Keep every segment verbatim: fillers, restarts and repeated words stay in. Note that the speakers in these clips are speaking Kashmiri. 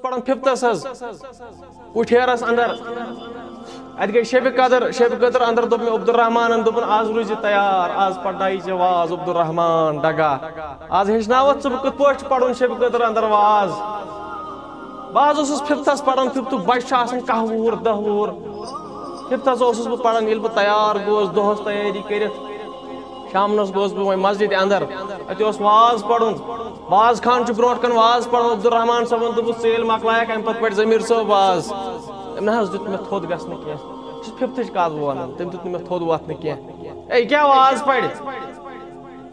پران ففتس حظ، کُٹھیرس اندر۔ اتہِ گٔے شبِ قدر، شبِ قدر اندر دوٚپ مےٚ عبدالرحمانن، دوٚپُن، "آز روٗزِ تیار، آز پرناوِ ژےٚ واز عبدالرحمان ڈگا۔ آز ہیٚچھناوتھ ژٕ بہٕ کِتھ پٲٹھۍ چھُ پرُن شبِ قدر اندر واز۔" بہٕ حظ اوسُس ففتس پران، ففتُک بچہِ چھُ آسان کاہ وُہُر، دہ وُہُر۔ ففتس اوسُس بہٕ پران، ییٚلہِ بہٕ تیار گوس دۄہس تیٲری کٔرِتھ، شامنس گوس بہٕ وۄنۍ مسجد اندر۔ اتہِ اوس واز پرُن، واز خان چھُ برونٛٹھ کن واز پران۔ عبدالرحمان صٲبن دوٚپُس، "ژٕ ییٚلہِ مۄکلایکھ، امہِ پتہٕ پرِ ضمیٖر صٲب واز۔" أمۍ نہ حظ دیُت مےٚ تھوٚد گژھنہٕ کینٛہہ۔ یہِ چھُ ففتٕچ کتھ بہٕ ونان، تٔمۍ دیُت نہٕ مےٚ تھوٚد وۄتھنہٕ کینٛہہ۔ "اے، کیٛاہ واز پرِ؟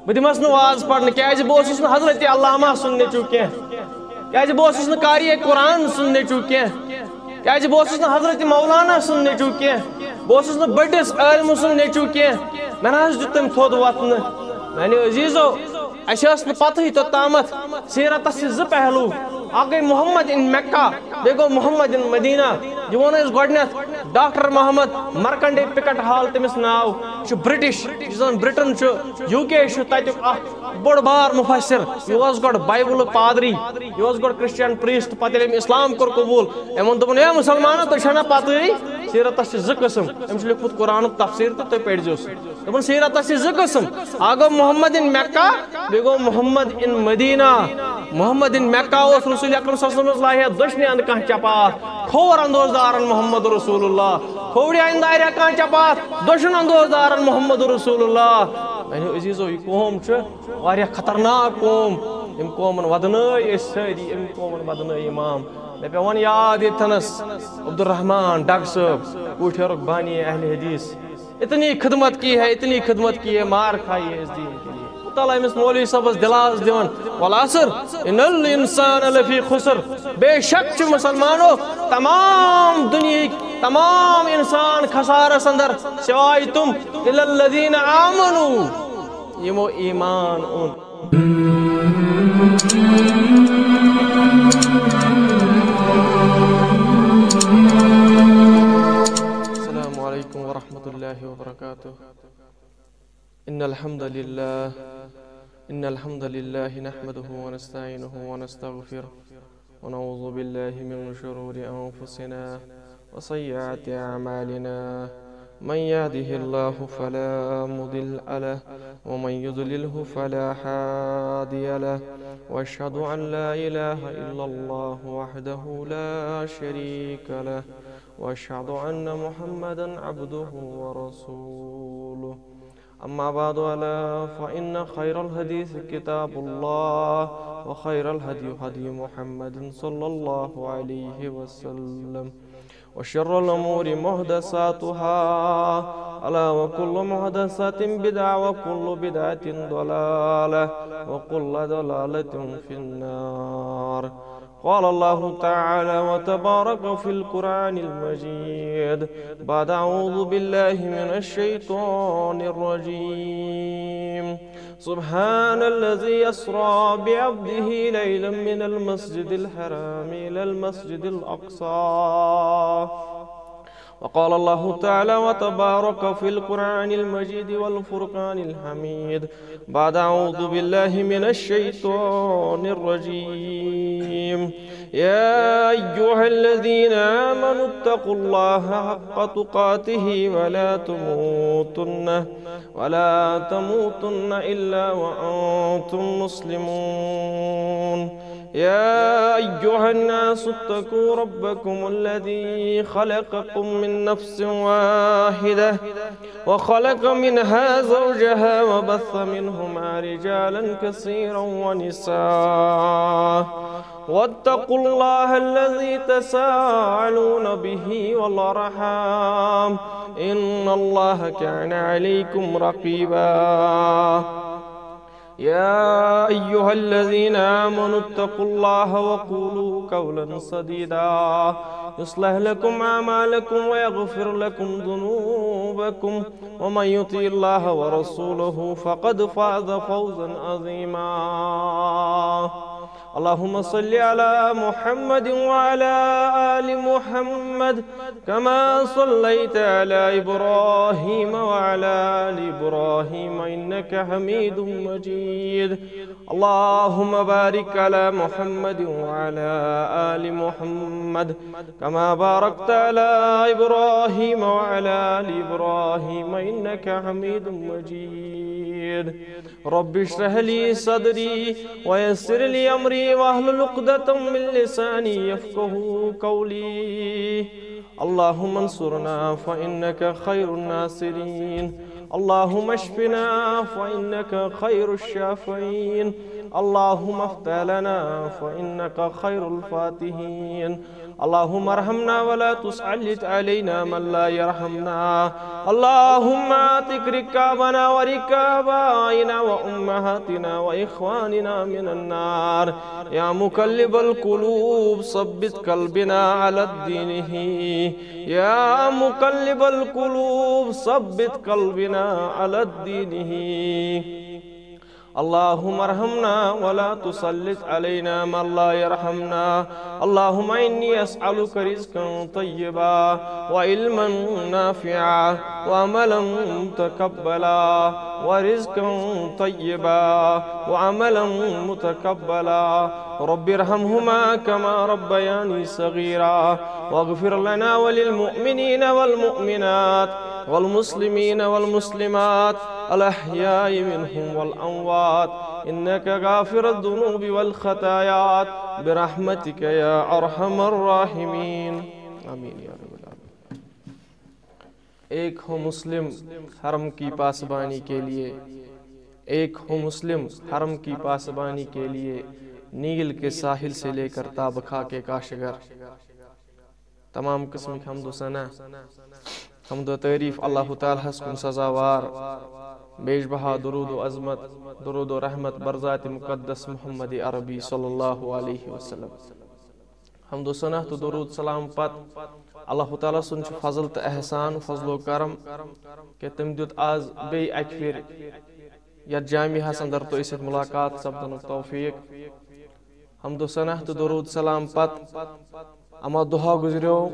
بہٕ دِمس نہٕ واز پرنہٕ، کیٛازِ بہٕ اوسُس نہٕ حضرت علامہ سُنٛد نیٚچوٗ کینٛہہ، کیٛازِ بہٕ اوسُس نہٕ قاری قرآن سُنٛد نیٚچوٗ کینٛہہ۔" کیٛازِ بہٕ اوسُس نہٕ حضرت مولانا سُنٛد نیٚچوٗ کینٛہہ، بہٕ اوسُس نہٕ بٔڈِس عٲلمہٕ سُنٛد نیٚچوٗ کینٛہہ۔ مےٚ نہ حظ دیُت تٔمۍ تھوٚد وۄتھنہٕ۔ میٛانیو عزیٖزو، اَسہِ ٲس نہٕ پَتہٕے توٚتامَتھ سیٖرتَس چھِ زٕ پہلو۔ اَکھ گٔے محمد اِن مکہ، بیٚیہِ گوٚو محمد اِن مدینہ۔ یہِ ووٚن اَسہِ گۄڈٕنٮ۪تھ ڈاکٹر محمد مرکنڈے پِکٹ ہال، تٔمِس ناو چھُ برٹش، یُس زَن برٹن چھُ، یوٗ کے چھُ، تَتیُک اَکھ بوٚڑ بار مُفسر۔ یہِ اوس گۄڈٕ بایبلُک پادری، یہِ اوس گۄڈٕ کرسچن پریسٹ، پتہٕ ییٚلہِ أمۍ اسلام کوٚر قبول، أمۍ ووٚن، دوٚپُن، "اے مسلمانو، تۄہہِ چھا نہ پتہٕے، سیٖرتس چھِ زٕ قٕسم؟" أمۍ چھُ لیوٚکھمُت قرآنُک تفسیٖر تہٕ تُہۍ پٔرۍزیوس۔ دوٚپُن، سیٖرتس چھِ زٕ قٕسم، اکھ گوٚو محمد ان مکہ، بیٚیہِ گوٚو محمد ان مدینہ۔ محمد ان مکہ اوس رسول اکرم صلی اللہ علیہ وسلم سٕنٛز لاہہِ دٔچھنہِ اندٕ کانٛہہ چپاتھ، کھووُر اندوز دارن محمد رسول اللہ، کھوورِ اندارِ کانٛہہ چپاتھ، دٔچھُن اندوز دارن محمد رسول اللہ۔ میانیو عزیزو، یہِ قوم چھُ واریاہ خطرناک قوم۔ أمۍ قومن ودنٲے أسۍ سٲری، أمۍ قومن ودنٲے امام۔ مےٚ پیوان یاد ییٚتھنس عبدالرحمان ڈگ صٲب، کوٗٹھیرُک بانی اہل حدیث۔ اتنی خدمت کی ہے، اتنی خدمت کی ہے، مار کھائی ہے اس دین کے لیے۔ اللہ تعالیٰ أمِس مولوی صٲبس دِلاس دِوان، "والعصر ان الانسان لفی خسر"، بے شک چھِ مسلمانو تمام دُنیہٕکۍ تمام انسان خسارس اندر، سوائے تِم، الا الذین آمنوا، یِمو ایمان اوٚن۔ السلام علیکم ورحمۃ اللہ وبرکاتہ۔ ان الحمد للہ، ان الحمد للہ نحمده ونستعینه ونستغفره، ونعوذ بالله من شرور أنفسنا وسيئات أعمالنا. من يهده الله فلا مضل له، ومن يضلله فلا هادي له. وأشهد أن لا إله إلا الله وحده لا شريك له، وأشهد أن محمدا عبده ورسوله. أما بعد، ألا فإن خير الحديث كتاب الله، وخير الهدي هدي محمد صلى الله عليه وسلم، وشر الأمور محدثاتها، ألا وكل محدثة بدعة، وكل بدعة ضلالة، وكل ضلالة في النار. قال الله تعالى وتبارك في القرآن المجيد بعد أعوذ بالله من الشيطان الرجيم. سبحان الذي أسرى بعبده ليلا من المسجد الحرام إلى المسجد الأقصى. وقال الله تعالى وتبارك في القرآن المجيد والفرقان الحميد بعد أعوذ بالله من الشيطان الرجيم. يا أيها الذين آمنوا اتقوا الله حق تقاته ولا تموتن، ولا تموتن إلا وأنتم مسلمون. يا أيها الناس اتقوا ربكم الذي خلقكم من نفس واحدة، وخلق منها زوجها، وبث منهما رجالا كثيرا ونساء، واتقوا الله الذي تساءلون به والأرحام، إن الله كان عليكم رقيبا. يا أيها الذين آمنوا اتقوا الله وقولوا قولا سديدا، يصلح لكم أعمالكم ويغفر لكم ذنوبكم، ومن يطع الله ورسوله فقد فاز فوزا عظيما. اللهم صل على محمد وعلى آل محمد كما صليت على إبراهيم وعلى آل إبراهيم إنك حميد مجيد. اللهم بارك على محمد وعلى آل محمد كما باركت على إبراهيم وعلى آل إبراهيم إنك حميد مجيد. رب اشرح لي صدري ويسر لي أمري واحلل عقدة من لساني يفقه قولي. اللهم انصرنا فإنك خير الناصرين. اللهم اشفنا فإنك خير الشافين. اللهم افتح لنا فإنك خير الفاتحين. اللهم ارحمنا ولا تسلط علينا من لا يرحمنا. اللهم اعتق رقابنا ورقاب آبائنا وأمهاتنا وإخواننا من النار. يا مقلب القلوب ثبت قلبنا على دينه. يا مقلب القلوب ثبت قلبنا على دينه. اللهم ارحمنا ولا تسلط علينا من لا يرحمنا. اللهم إني أسألك رزقا طيبا وعلما نافعا وعملا متقبلا ورزقا طيبا وعملا متقبلا. رب ارحمهما كما ربياني صغيرا. واغفر لنا وللمؤمنين والمؤمنات والمسلمين والمسلمات الأحياء منهم والأموات إنك غافر الذنوب والخطايات برحمتك يا أرحم الراحمين. آمين يا رب العالمين. ایک ہو مسلم حرم کی پاسبانی کے لیے، ایک ہو مسلم حرم کی پاسبانی کے لیے، نیل کے ساحل سے لے کر تا بخا کے کاشغر۔ تمام قسمٕکۍ حمد و ثنا، حمد و تعریف اللہ تعالیٰ ہس کُن سزاوار، بیش بہا درود و عظمت، درود و رحمت بر ذات مقدس محمد عربی صلی اللہ علیہ وسلم۔ حمد و ثنا تہٕ درود سلام پتہٕ اللہ تعالیٰ سُنٛد چھُ فضل تہٕ احسان، فضل و کرم کہِ تٔمۍ دیُت آز بیٚیہِ اکہِ پھِرِ یتھ جامعہس اندر تۄہہِ سۭتۍ ملاقات سپدنُک توفیق۔ حمد و ثنا تہٕ درود سلام پتہٕ اما دۄہا گُزریو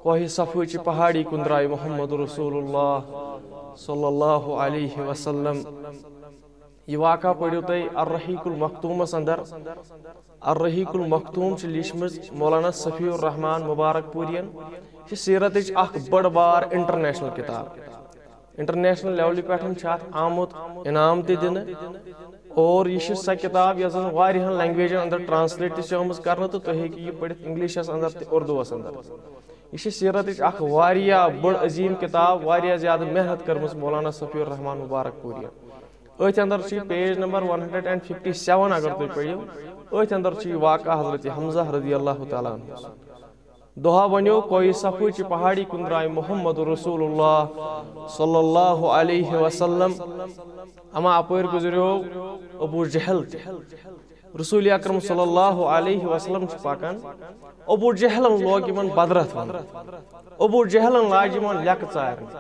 کوہِ صفوٕچہِ پہاڑی کُن درٛاے محمد رسول اللہ صلی اللہ علیہ وسلم۔ یہِ واقعہ پٔرِو تُہۍ الرحیق المختومس اندر۔ الرحیق المختوم چھِ لیٖچھمٕژ مولانا صفی الرحمان مبارک پوریَن۔ یہِ چھِ سیرتٕچ اکھ بٔڑ بار انٹرنیشنل کتاب۔ انٹرنیشنل لیولہِ پٮ۪ٹھ چھِ اتھ آمُت انعام تہِ دِنہٕ۔ اور یہِ چھِ سۄ کتاب یۄس زن واریاہن لینگویجن اندر ٹرانسلیٹ تہِ چھِ آمٕژ کرنہٕ تہٕ تُہۍ ہیٚکِو یہِ پٔرِتھ انگلشس اندر تہِ اردوس اندر۔ یہِ چھِ سیرتٕچ اکھ واریاہ بٔڑ عظیٖم کتاب، واریاہ زیادٕ محنت کٔرمٕژ مولانا صفی الرحمان مبارک پوریَن۔ أتھۍ اندر چھُ یہِ page number one hundred and fifty seven, اگر تُہۍ پٔرِو، أتھۍ اندر چھُ یہِ واقعہ حضرت حمزہ رضی اللہ تعالیٰ عنہ۔ دۄہا ؤنِو کوہِ صفوٕچہِ پہاڑی کُن درٛاے محمد رسول اللہ صلی اللہ علیہ وسلم۔ اما اپٲرۍ گُزریو ابو جہل تہِ۔ رسول اکرم صلی اللہ علیہ وسلم چھُ پکان، ابو جہلن لوگ یِمن بدرتھ ونُن، ابو جہلن لاجہِ یِمن لیکہٕ ژارنہِ،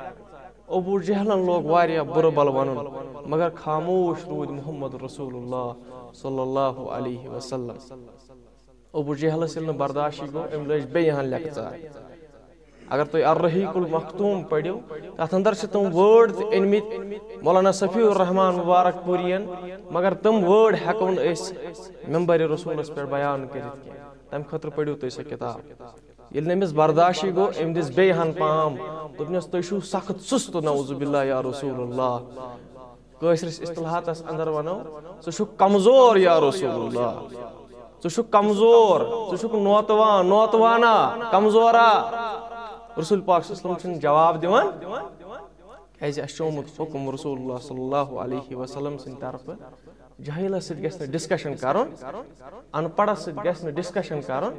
ابو جہلن لوگ واریاہ بُرٕ بل ونُن، مگر خاموش روٗدۍ محمد رسول اللہ صلی اللہ علیہ وسلم۔ ابو جہلس ییٚلہِ نہٕ برداشی گوٚو، أمۍ لٲج بیٚیہِ ہن لیکہٕ ژارنہِ۔ اگر تُہۍ الرحیق المختوم پٔرِو، تتھ اندر چھِ تِم وٲڈ تہِ أنۍ مٕتۍ مولانا صفی الرحمان مبارک پوریَن، مگر تِم وٲڈ ہٮ۪کو نہٕ أسۍ ممبر رسولس پٮ۪ٹھ بیان کٔرِتھ کینٛہہ۔ تمہِ خٲطرٕ پٔرِو تُہۍ سۄ کتاب۔ ییٚلہِ نہٕ أمِس برداشی گوٚو، أمۍ دِژ بیٚیہِ ہن پام، دوٚپنس، "تُہۍ چھِو سخت سُست، نعوذ باللہ یا رسول اللہ۔" کٲشرِس اصطلاحاتس اندر ونو، "ژٕ چھُکھ کمزور یا رسول اللہ، ژٕ چھُکھ کمزور، ژٕ چھُکھ نوتوان، نوتوانا، کمزورا۔" رسول پاک صلی اللہ علیہ وسلم چھُنہٕ جواب دِوان، کیازِ اَسہِ چھُ آمُت حُکُم رسول اللہ صلی اللہ علیہ وسلم سٕنٛدِ طرفہٕ، جٲہِلس سۭتۍ گژھِ نہٕ ڈسکشن کرُن، ان پڑھس سۭتۍ گژھِ نہٕ ڈسکشن کرُن۔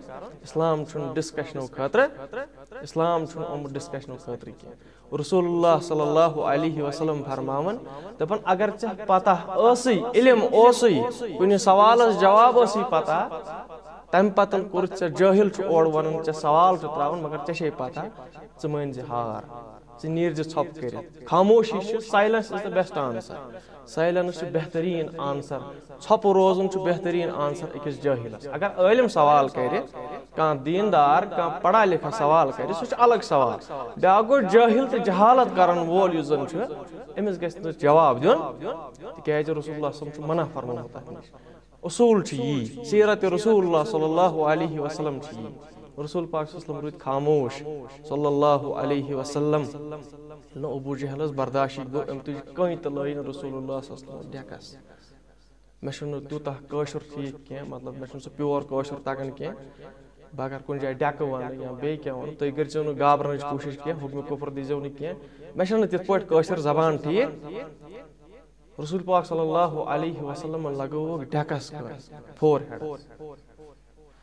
اسلام چھُنہٕ ڈسکشنو خٲطرٕ، اسلام چھُنہٕ آمُت ڈسکشنو خٲطرٕ کینٛہہ۔ رسول اللہ صلی اللہ علیہ وسلم فرماوان، دپان، اگر ژےٚ پتہ ٲسٕے، علم اوسٕے، کُنہِ سوالس جواب ٲسٕے پتہ، تمہِ پتہٕ کوٚر ژےٚ جٲہِل چھُ اورٕ ونان، ژےٚ سوال چھُ تراوان، مگر ژےٚ چھے پتہ، ژٕ مٲنۍ زِ ہار۔ ژٕ نیٖر زِ ژھۄپہٕ کٔرِتھ۔ خاموشی چھِ، silence is the best answer۔ Silence چھُ بہتریٖن answer۔ ژھۄپہٕ روزُن چھُ بہتریٖن answer أکِس جٲہِلَس۔ اگر عٲلِم سوال کَرِ، کانٛہہ دیٖندار، کانٛہہ پڑھا لِکھا سوال کَرِ، سُہ چھُ الگ سوال۔ بیٛاکھ گوٚو جٲہِل تہٕ جہالت کَرَن وول یُس زَن چھُ، أمِس گژھِ نہٕ جواب دیُن، تِکیٛازِ رسول اللہ صلی اللہ علیہ وسلم چھُ منع فرمومُت اَتھ نِش۔ اصوٗل چھُ یی، سیرت رسول اللہ صلی اللہ علیہ وسلم چھُ یی۔ رسول پاک صلی اللہ علیہ وسلم روٗدۍ خاموش، صلی اللہ علیہ وسلم۔ ییٚلہِ نہٕ ابو جہلس برداشی گوٚو، أمۍ تُج کٔنۍ تہٕ لٲج نہٕ رسول اللہ صلی اللہ علیہ وسلم ڈٮ۪کس۔ مےٚ چھُنہٕ تیوٗتاہ کٲشُر ٹھیٖک کینٛہہ، مطلب، مےٚ چھُنہٕ سُہ pure کٲشُر تگان کینٛہہ۔ بہٕ اگر کُنہِ جایہِ ڈٮ۪کہٕ ونہٕ یا بیٚیہِ کینٛہہ ونہٕ، تُہۍ کٔرۍزیو نہٕ گابرنٕچ کوٗشِش کینٛہہ، حُکمِ کُفر دیٖزیو نہٕ کینٛہہ۔ مےٚ چھَنہٕ تِتھ پٲٹھۍ کٲشِر زبان ٹھیٖک۔ رسول پاک صلی اللہ علیہ وسلم لگٲوٕکھ ڈٮ۪کس کٲنۍ، forehead۔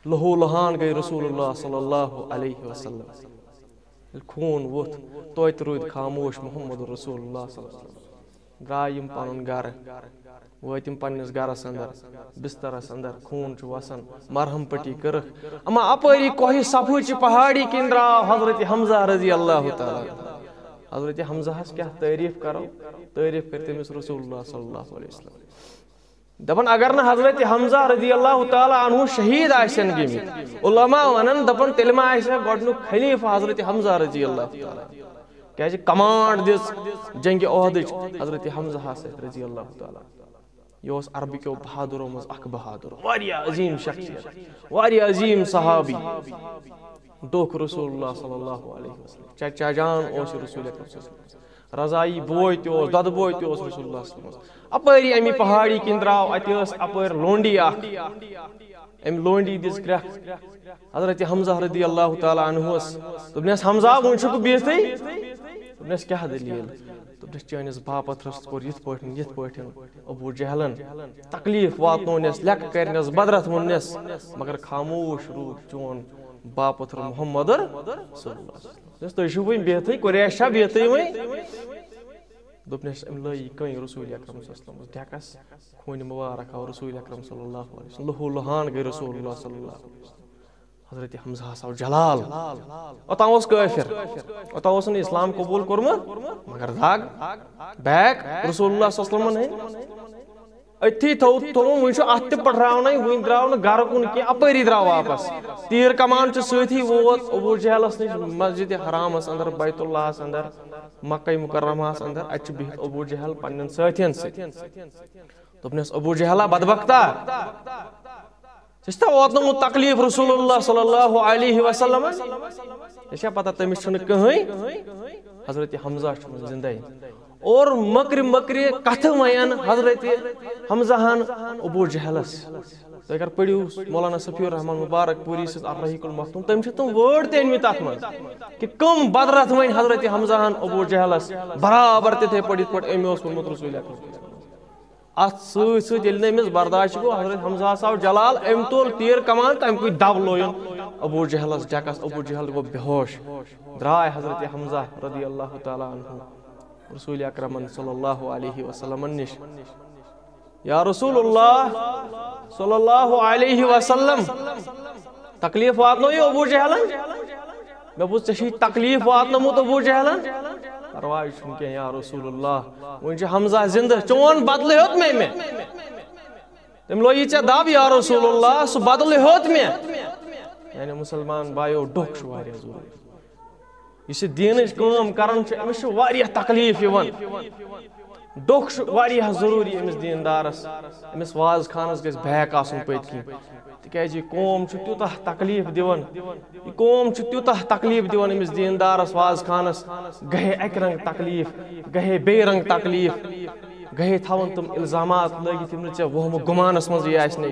لہو لہان گٔے رسول اللہ صلی اللہ علیہ وسلم۔ ییٚلہِ خوٗن ووٚتھ، توتہِ روٗدۍ خاموش محمد رسول اللہ صلی اللہ علیہ وسلم۔ درٛاے یِم پنُن گرٕ، وٲتۍ یِم پننِس گرس اندر، بسترس اندر، خوٗن چھُ وسان، مرہم پٹی کٔرٕکھ۔ اما اپٲری کوہہِ صفوچہِ پہاڑی کِنۍ درٛاو حضرت حمزہ رضی اللہ تعالیٰ عنہ۔ حضرت حمزہ ہس کیٛاہ تعریٖف کرو، تعریٖف کرِ تٔمِس رسول اللہ صلی اللہ علیہ وسلم۔ دپان اگر نہٕ حضرت حمزہ رضی اللہ تعالیٰ عنہ شہید آسن گٔمٕتۍ، علماء ونان، دپان تیٚلہِ ما آسہِ ہا گۄڈنیُک خلیفہ حضرت حمزہ رضی اللہ تعالیٰ عنہ۔ کیازِ کمانڈ دِژ جنگِ احدٕچ حضرت حمزہ ہس سۭتۍ رضی اللہ تعالیٰ عنہ۔ یہِ اوس عربہٕ کیو بہادرو منٛز اکھ بہادر، واریاہ عظیٖم شخصیت، واریاہ عظیٖم صحابی۔ ڈوٚکھ رسول اللہ صلی اللہ علیہ وسلم، چچا جان اوس یہِ رسول اکرم صلی اللہ علیہ وسلم۔ رضائی بوے تہِ اوس، دۄدٕ بوے تہِ اوس رسول اللہ صلی اللہ علیہ وسلم۔ اپٲری امی پہاڑی کِنۍ درٛاو، اَتہِ ٲس اپٲرۍ لونڈی اکھ۔ أمۍ لونڈی دِژ کرٛٮ۪کھ حضرت حمزہ رضی اللہ تعالیٰ عنہس۔ دوٚپنس، "حمزہ، وُنہِ چھُکھ بِہتھٕے؟" دوٚپنس، "کیٛاہ دٔلیٖل؟" دوٚپنس، "چٲنِس باپتھرس کوٚر یِتھ پٲٹھۍ، یِتھ پٲٹھۍ ابو جہلن تکلیف واتنونس، لٮ۪کہٕ کرنس، بدرتھ ووٚننس، مگر خاموش روٗد چون باپتھر محمد رسول اللہ صلی اللہ علیہ وسلم۔" دوٚپنس، "تُہۍ چھِو وُنہِ بِہتھٕے، قریش چھا بِہتھٕے وۄنۍ؟" دوٚپنس، أمۍ لٲج یہِ کٔنۍ رسول اکرم صلی اللہ علیہ وسلمس ڈٮ۪کس، خوٗنہِ مُبارک آو رسول اکرم صلی اللہ علیہ وسلم، لہو لہان گٔے رسول اللہ صلی اللہ علیہ وسلم۔ حضرت حمزہ ہس آو جلال۔ اوٚتام اوس کٲفر، اوٚتام اوس نہٕ اسلام قبول کوٚرمُت، مگر دگ، back رسول اللہ صلی اللہ علیہ وسلمن ہٕنٛدۍ۔ أتھی تھوٚو، تھوٚوُن، وُنہِ چھُ اتھ تہِ پٹھراونَے، وُنہِ درٛاو نہٕ گرٕ کُن کینٛہہ، اپٲری درٛاو واپس۔ تیٖر کمان چھُ سۭتی، ووت ابو جہلس نِش مسجد حرامس اندر، بیت اللہس اندر، مکہ مکرمہس اندر۔ اتہِ چھُ بِہِتھ ابو جہل پننٮ۪ن سٲتھین سۭتۍ۔ دوٚپنس، "ابو جہلا بدبختا، ژےٚ چھُتھا واتنومُت تکلیف رسول اللہ صلی اللہ علیہ وسلمن؟ ژےٚ چھا پتہ تٔمِس چھُنہٕ کٕہٕنۍ؟" حضرت حمزہ چھُ وُنہِ زندے۔ اور مٔکرِ مٔکرِ کتھٕ وَنان حضرت حمزہ ہن ابو جہلس۔ تُہۍ اگر پٔرِو مولانا صفی الرحمان مبارک پوری سٕنٛز الرحیق المختوم، تٔمۍ چھِ تِم word تہِ أنمٕتۍ تتھ منٛز کہ کٕم بدرتھ وَنہِ حضرت حمزہ ہن ابو جہلس، برابر تِتھے پٲٹھۍ یِتھ پٲٹھۍ أمۍ اوس ووٚنمُت رسول اکرم۔ اتھ سۭتۍ سۭتۍ ییٚلہِ نہٕ أمِس برداشت گوٚو، حضرت حمزہ ہس آو جلال، أمۍ تُل تیٖر کمان تہٕ أمۍ کُے دب لویُن ابو جہلس ڈٮ۪کس، ابو جہل گوٚو بے ہوش۔ درٛاے حضرت حمزہ رضی اللہ تعالیٰ عنہ رسول اکرمن صلی اللہ علیہ وسلمن نِش، "یا رسول اللہ صلی اللہ علیہ وسلم، تکلیف واتنو یہِ ابو جہلن؟" مےٚ بوٗز، "ژےٚ چھُے تکلیٖف واتنومُت ابو جہلن؟" پرواے چھُنہٕ کینٛہہ یا رسول اللہ، وۄنۍ چھُ حمزہ زِندٕ، چون بدلہٕ ہیوٚت مےٚ أمۍ۔ تٔمۍ لوگی ژےٚ دب یا رسول اللہ، سُہ بدلہٕ ہیوٚت مےٚ۔ یعنی مسلمان بایو، ڈوٚکھ چھُ واریاہ ضروٗری۔ یُس یہِ دیٖنٕچ کٲم کران چھُ، أمِس چھُ واریاہ تکلیٖف یِوان۔ ڈوٚکھ چھُ واریاہ ضروٗری أمِس دیٖندارس، أمِس وازٕ خانس گژھِ back آسُن پٔتۍ کِنۍ۔ تِکیٛازِ یہِ قوم چھُ تیوٗتاہ تکلیٖف دِوان، یہِ قوم چھُ تیوٗتاہ تکلیٖف دِوان أمِس دیٖندارس وازٕ خانس۔ گٔہے اَکہِ رنٛگہٕ تکلیٖف، گٔہے بیٚیہِ رنٛگہٕ تکلیٖف، گٔہے تھاوان تِم الزامات لٲگِتھ یِم نہٕ ژےٚ وہمہٕ گُمانس منٛزٕے آسہِ نے،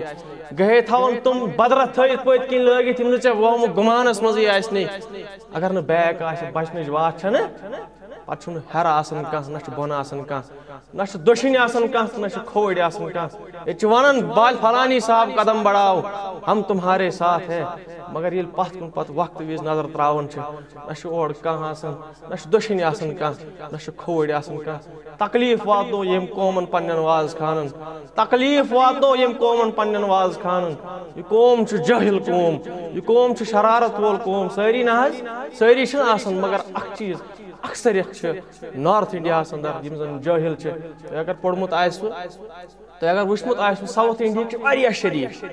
گٔہے تھاوان تِم بدرتھ تھٲیِتھ پٔتۍ کِنۍ لٲگِتھ یِم نہٕ ژےٚ وہمہٕ گُمانس منٛزٕے آسہِ نے۔ اگر نہٕ back آسہِ، بچنٕچ وَتھ چھَنہٕ۔ پتہٕ چھُنہٕ ہیرٕ آسان کانٛہہ، نہ چھُ بۄنہٕ آسان کانٛہہ، نہ چھُ دٔچھِنۍ آسان کانٛہہ، تہٕ نہ چھُ کھووٕرۍ آسان کانٛہہ۔ ییٚتہِ چھِ وَنان، "بال فلانی صاحب قدم بڑھاو، ہم تمہارے ساتھ ہے۔" مگر ییٚلہِ پتھ کُن پتہٕ وقتہٕ وِزِ نظر تراوان چھِ، نہ چھُ اورٕ کانٛہہ آسان، نہ چھُ دٔچھِنۍ آسان کانٛہہ، نہ چھُ کھووٕرۍ آسان کانٛہہ۔ تکلیٖف واتنو ییٚمۍ قومن پننٮ۪ن وازٕ خانن، تکلیٖف واتنو ییٚمۍ قومن پننٮ۪ن وازٕ خانن۔ یہِ قوم چھُ جٲہِل قوم، یہِ قوم چھُ شرارت وول قوم۔ سٲری نہ حظ، سٲری چھِنہٕ آسان، مگر اکھ چیٖز، اکثریت چھِ نارتھ انڈیاہس اندر، یِم زن جٲہِل چھِ۔ تۄہہِ اگر پوٚرمُت آسِوٕ، تۄہہِ اگر وٕچھمُت آسِوٕ، ساوتھ انڈیہٕکۍ چھِ واریاہ شریٖف۔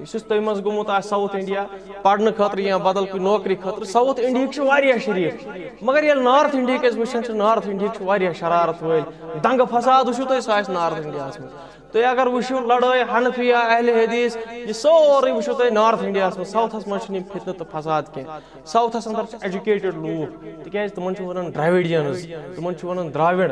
یُس یُس تۄہہِ منٛز گوٚمُت آسہِ ساوتھ انڈیا پرنہٕ خٲطرٕ یا بدل کُنہِ نوکری خٲطرٕ، ساوتھ انڈیہٕکۍ چھِ واریاہ شریٖف۔ مگر ییٚلہِ نارتھ انڈیہٕکۍ أسۍ وٕچھان چھِ، نارتھ انڈیہٕکۍ چھِ واریاہ شرارت وٲلۍ، دنگہٕ فساد وٕچھِو تُہۍ، سُہ آسہِ نارتھ انڈیاہس منٛز۔ تُہۍ اگر وٕچھِو لڑٲے حنفیہ، اہل حدیث، یہِ سورُے وٕچھِو تُہۍ نارتھ انڈیاہس منٛز۔ ساوتھس منٛز چھُنہٕ یِم فتنہٕ تہٕ فساد کینٛہہ۔ ساوتھس اندر چھِ ایجوکیٹڈ لوٗکھ، تِکیازِ تِمن چھِ ونان ڈراویڈینز، تِمن چھِ ونان دراوڑ۔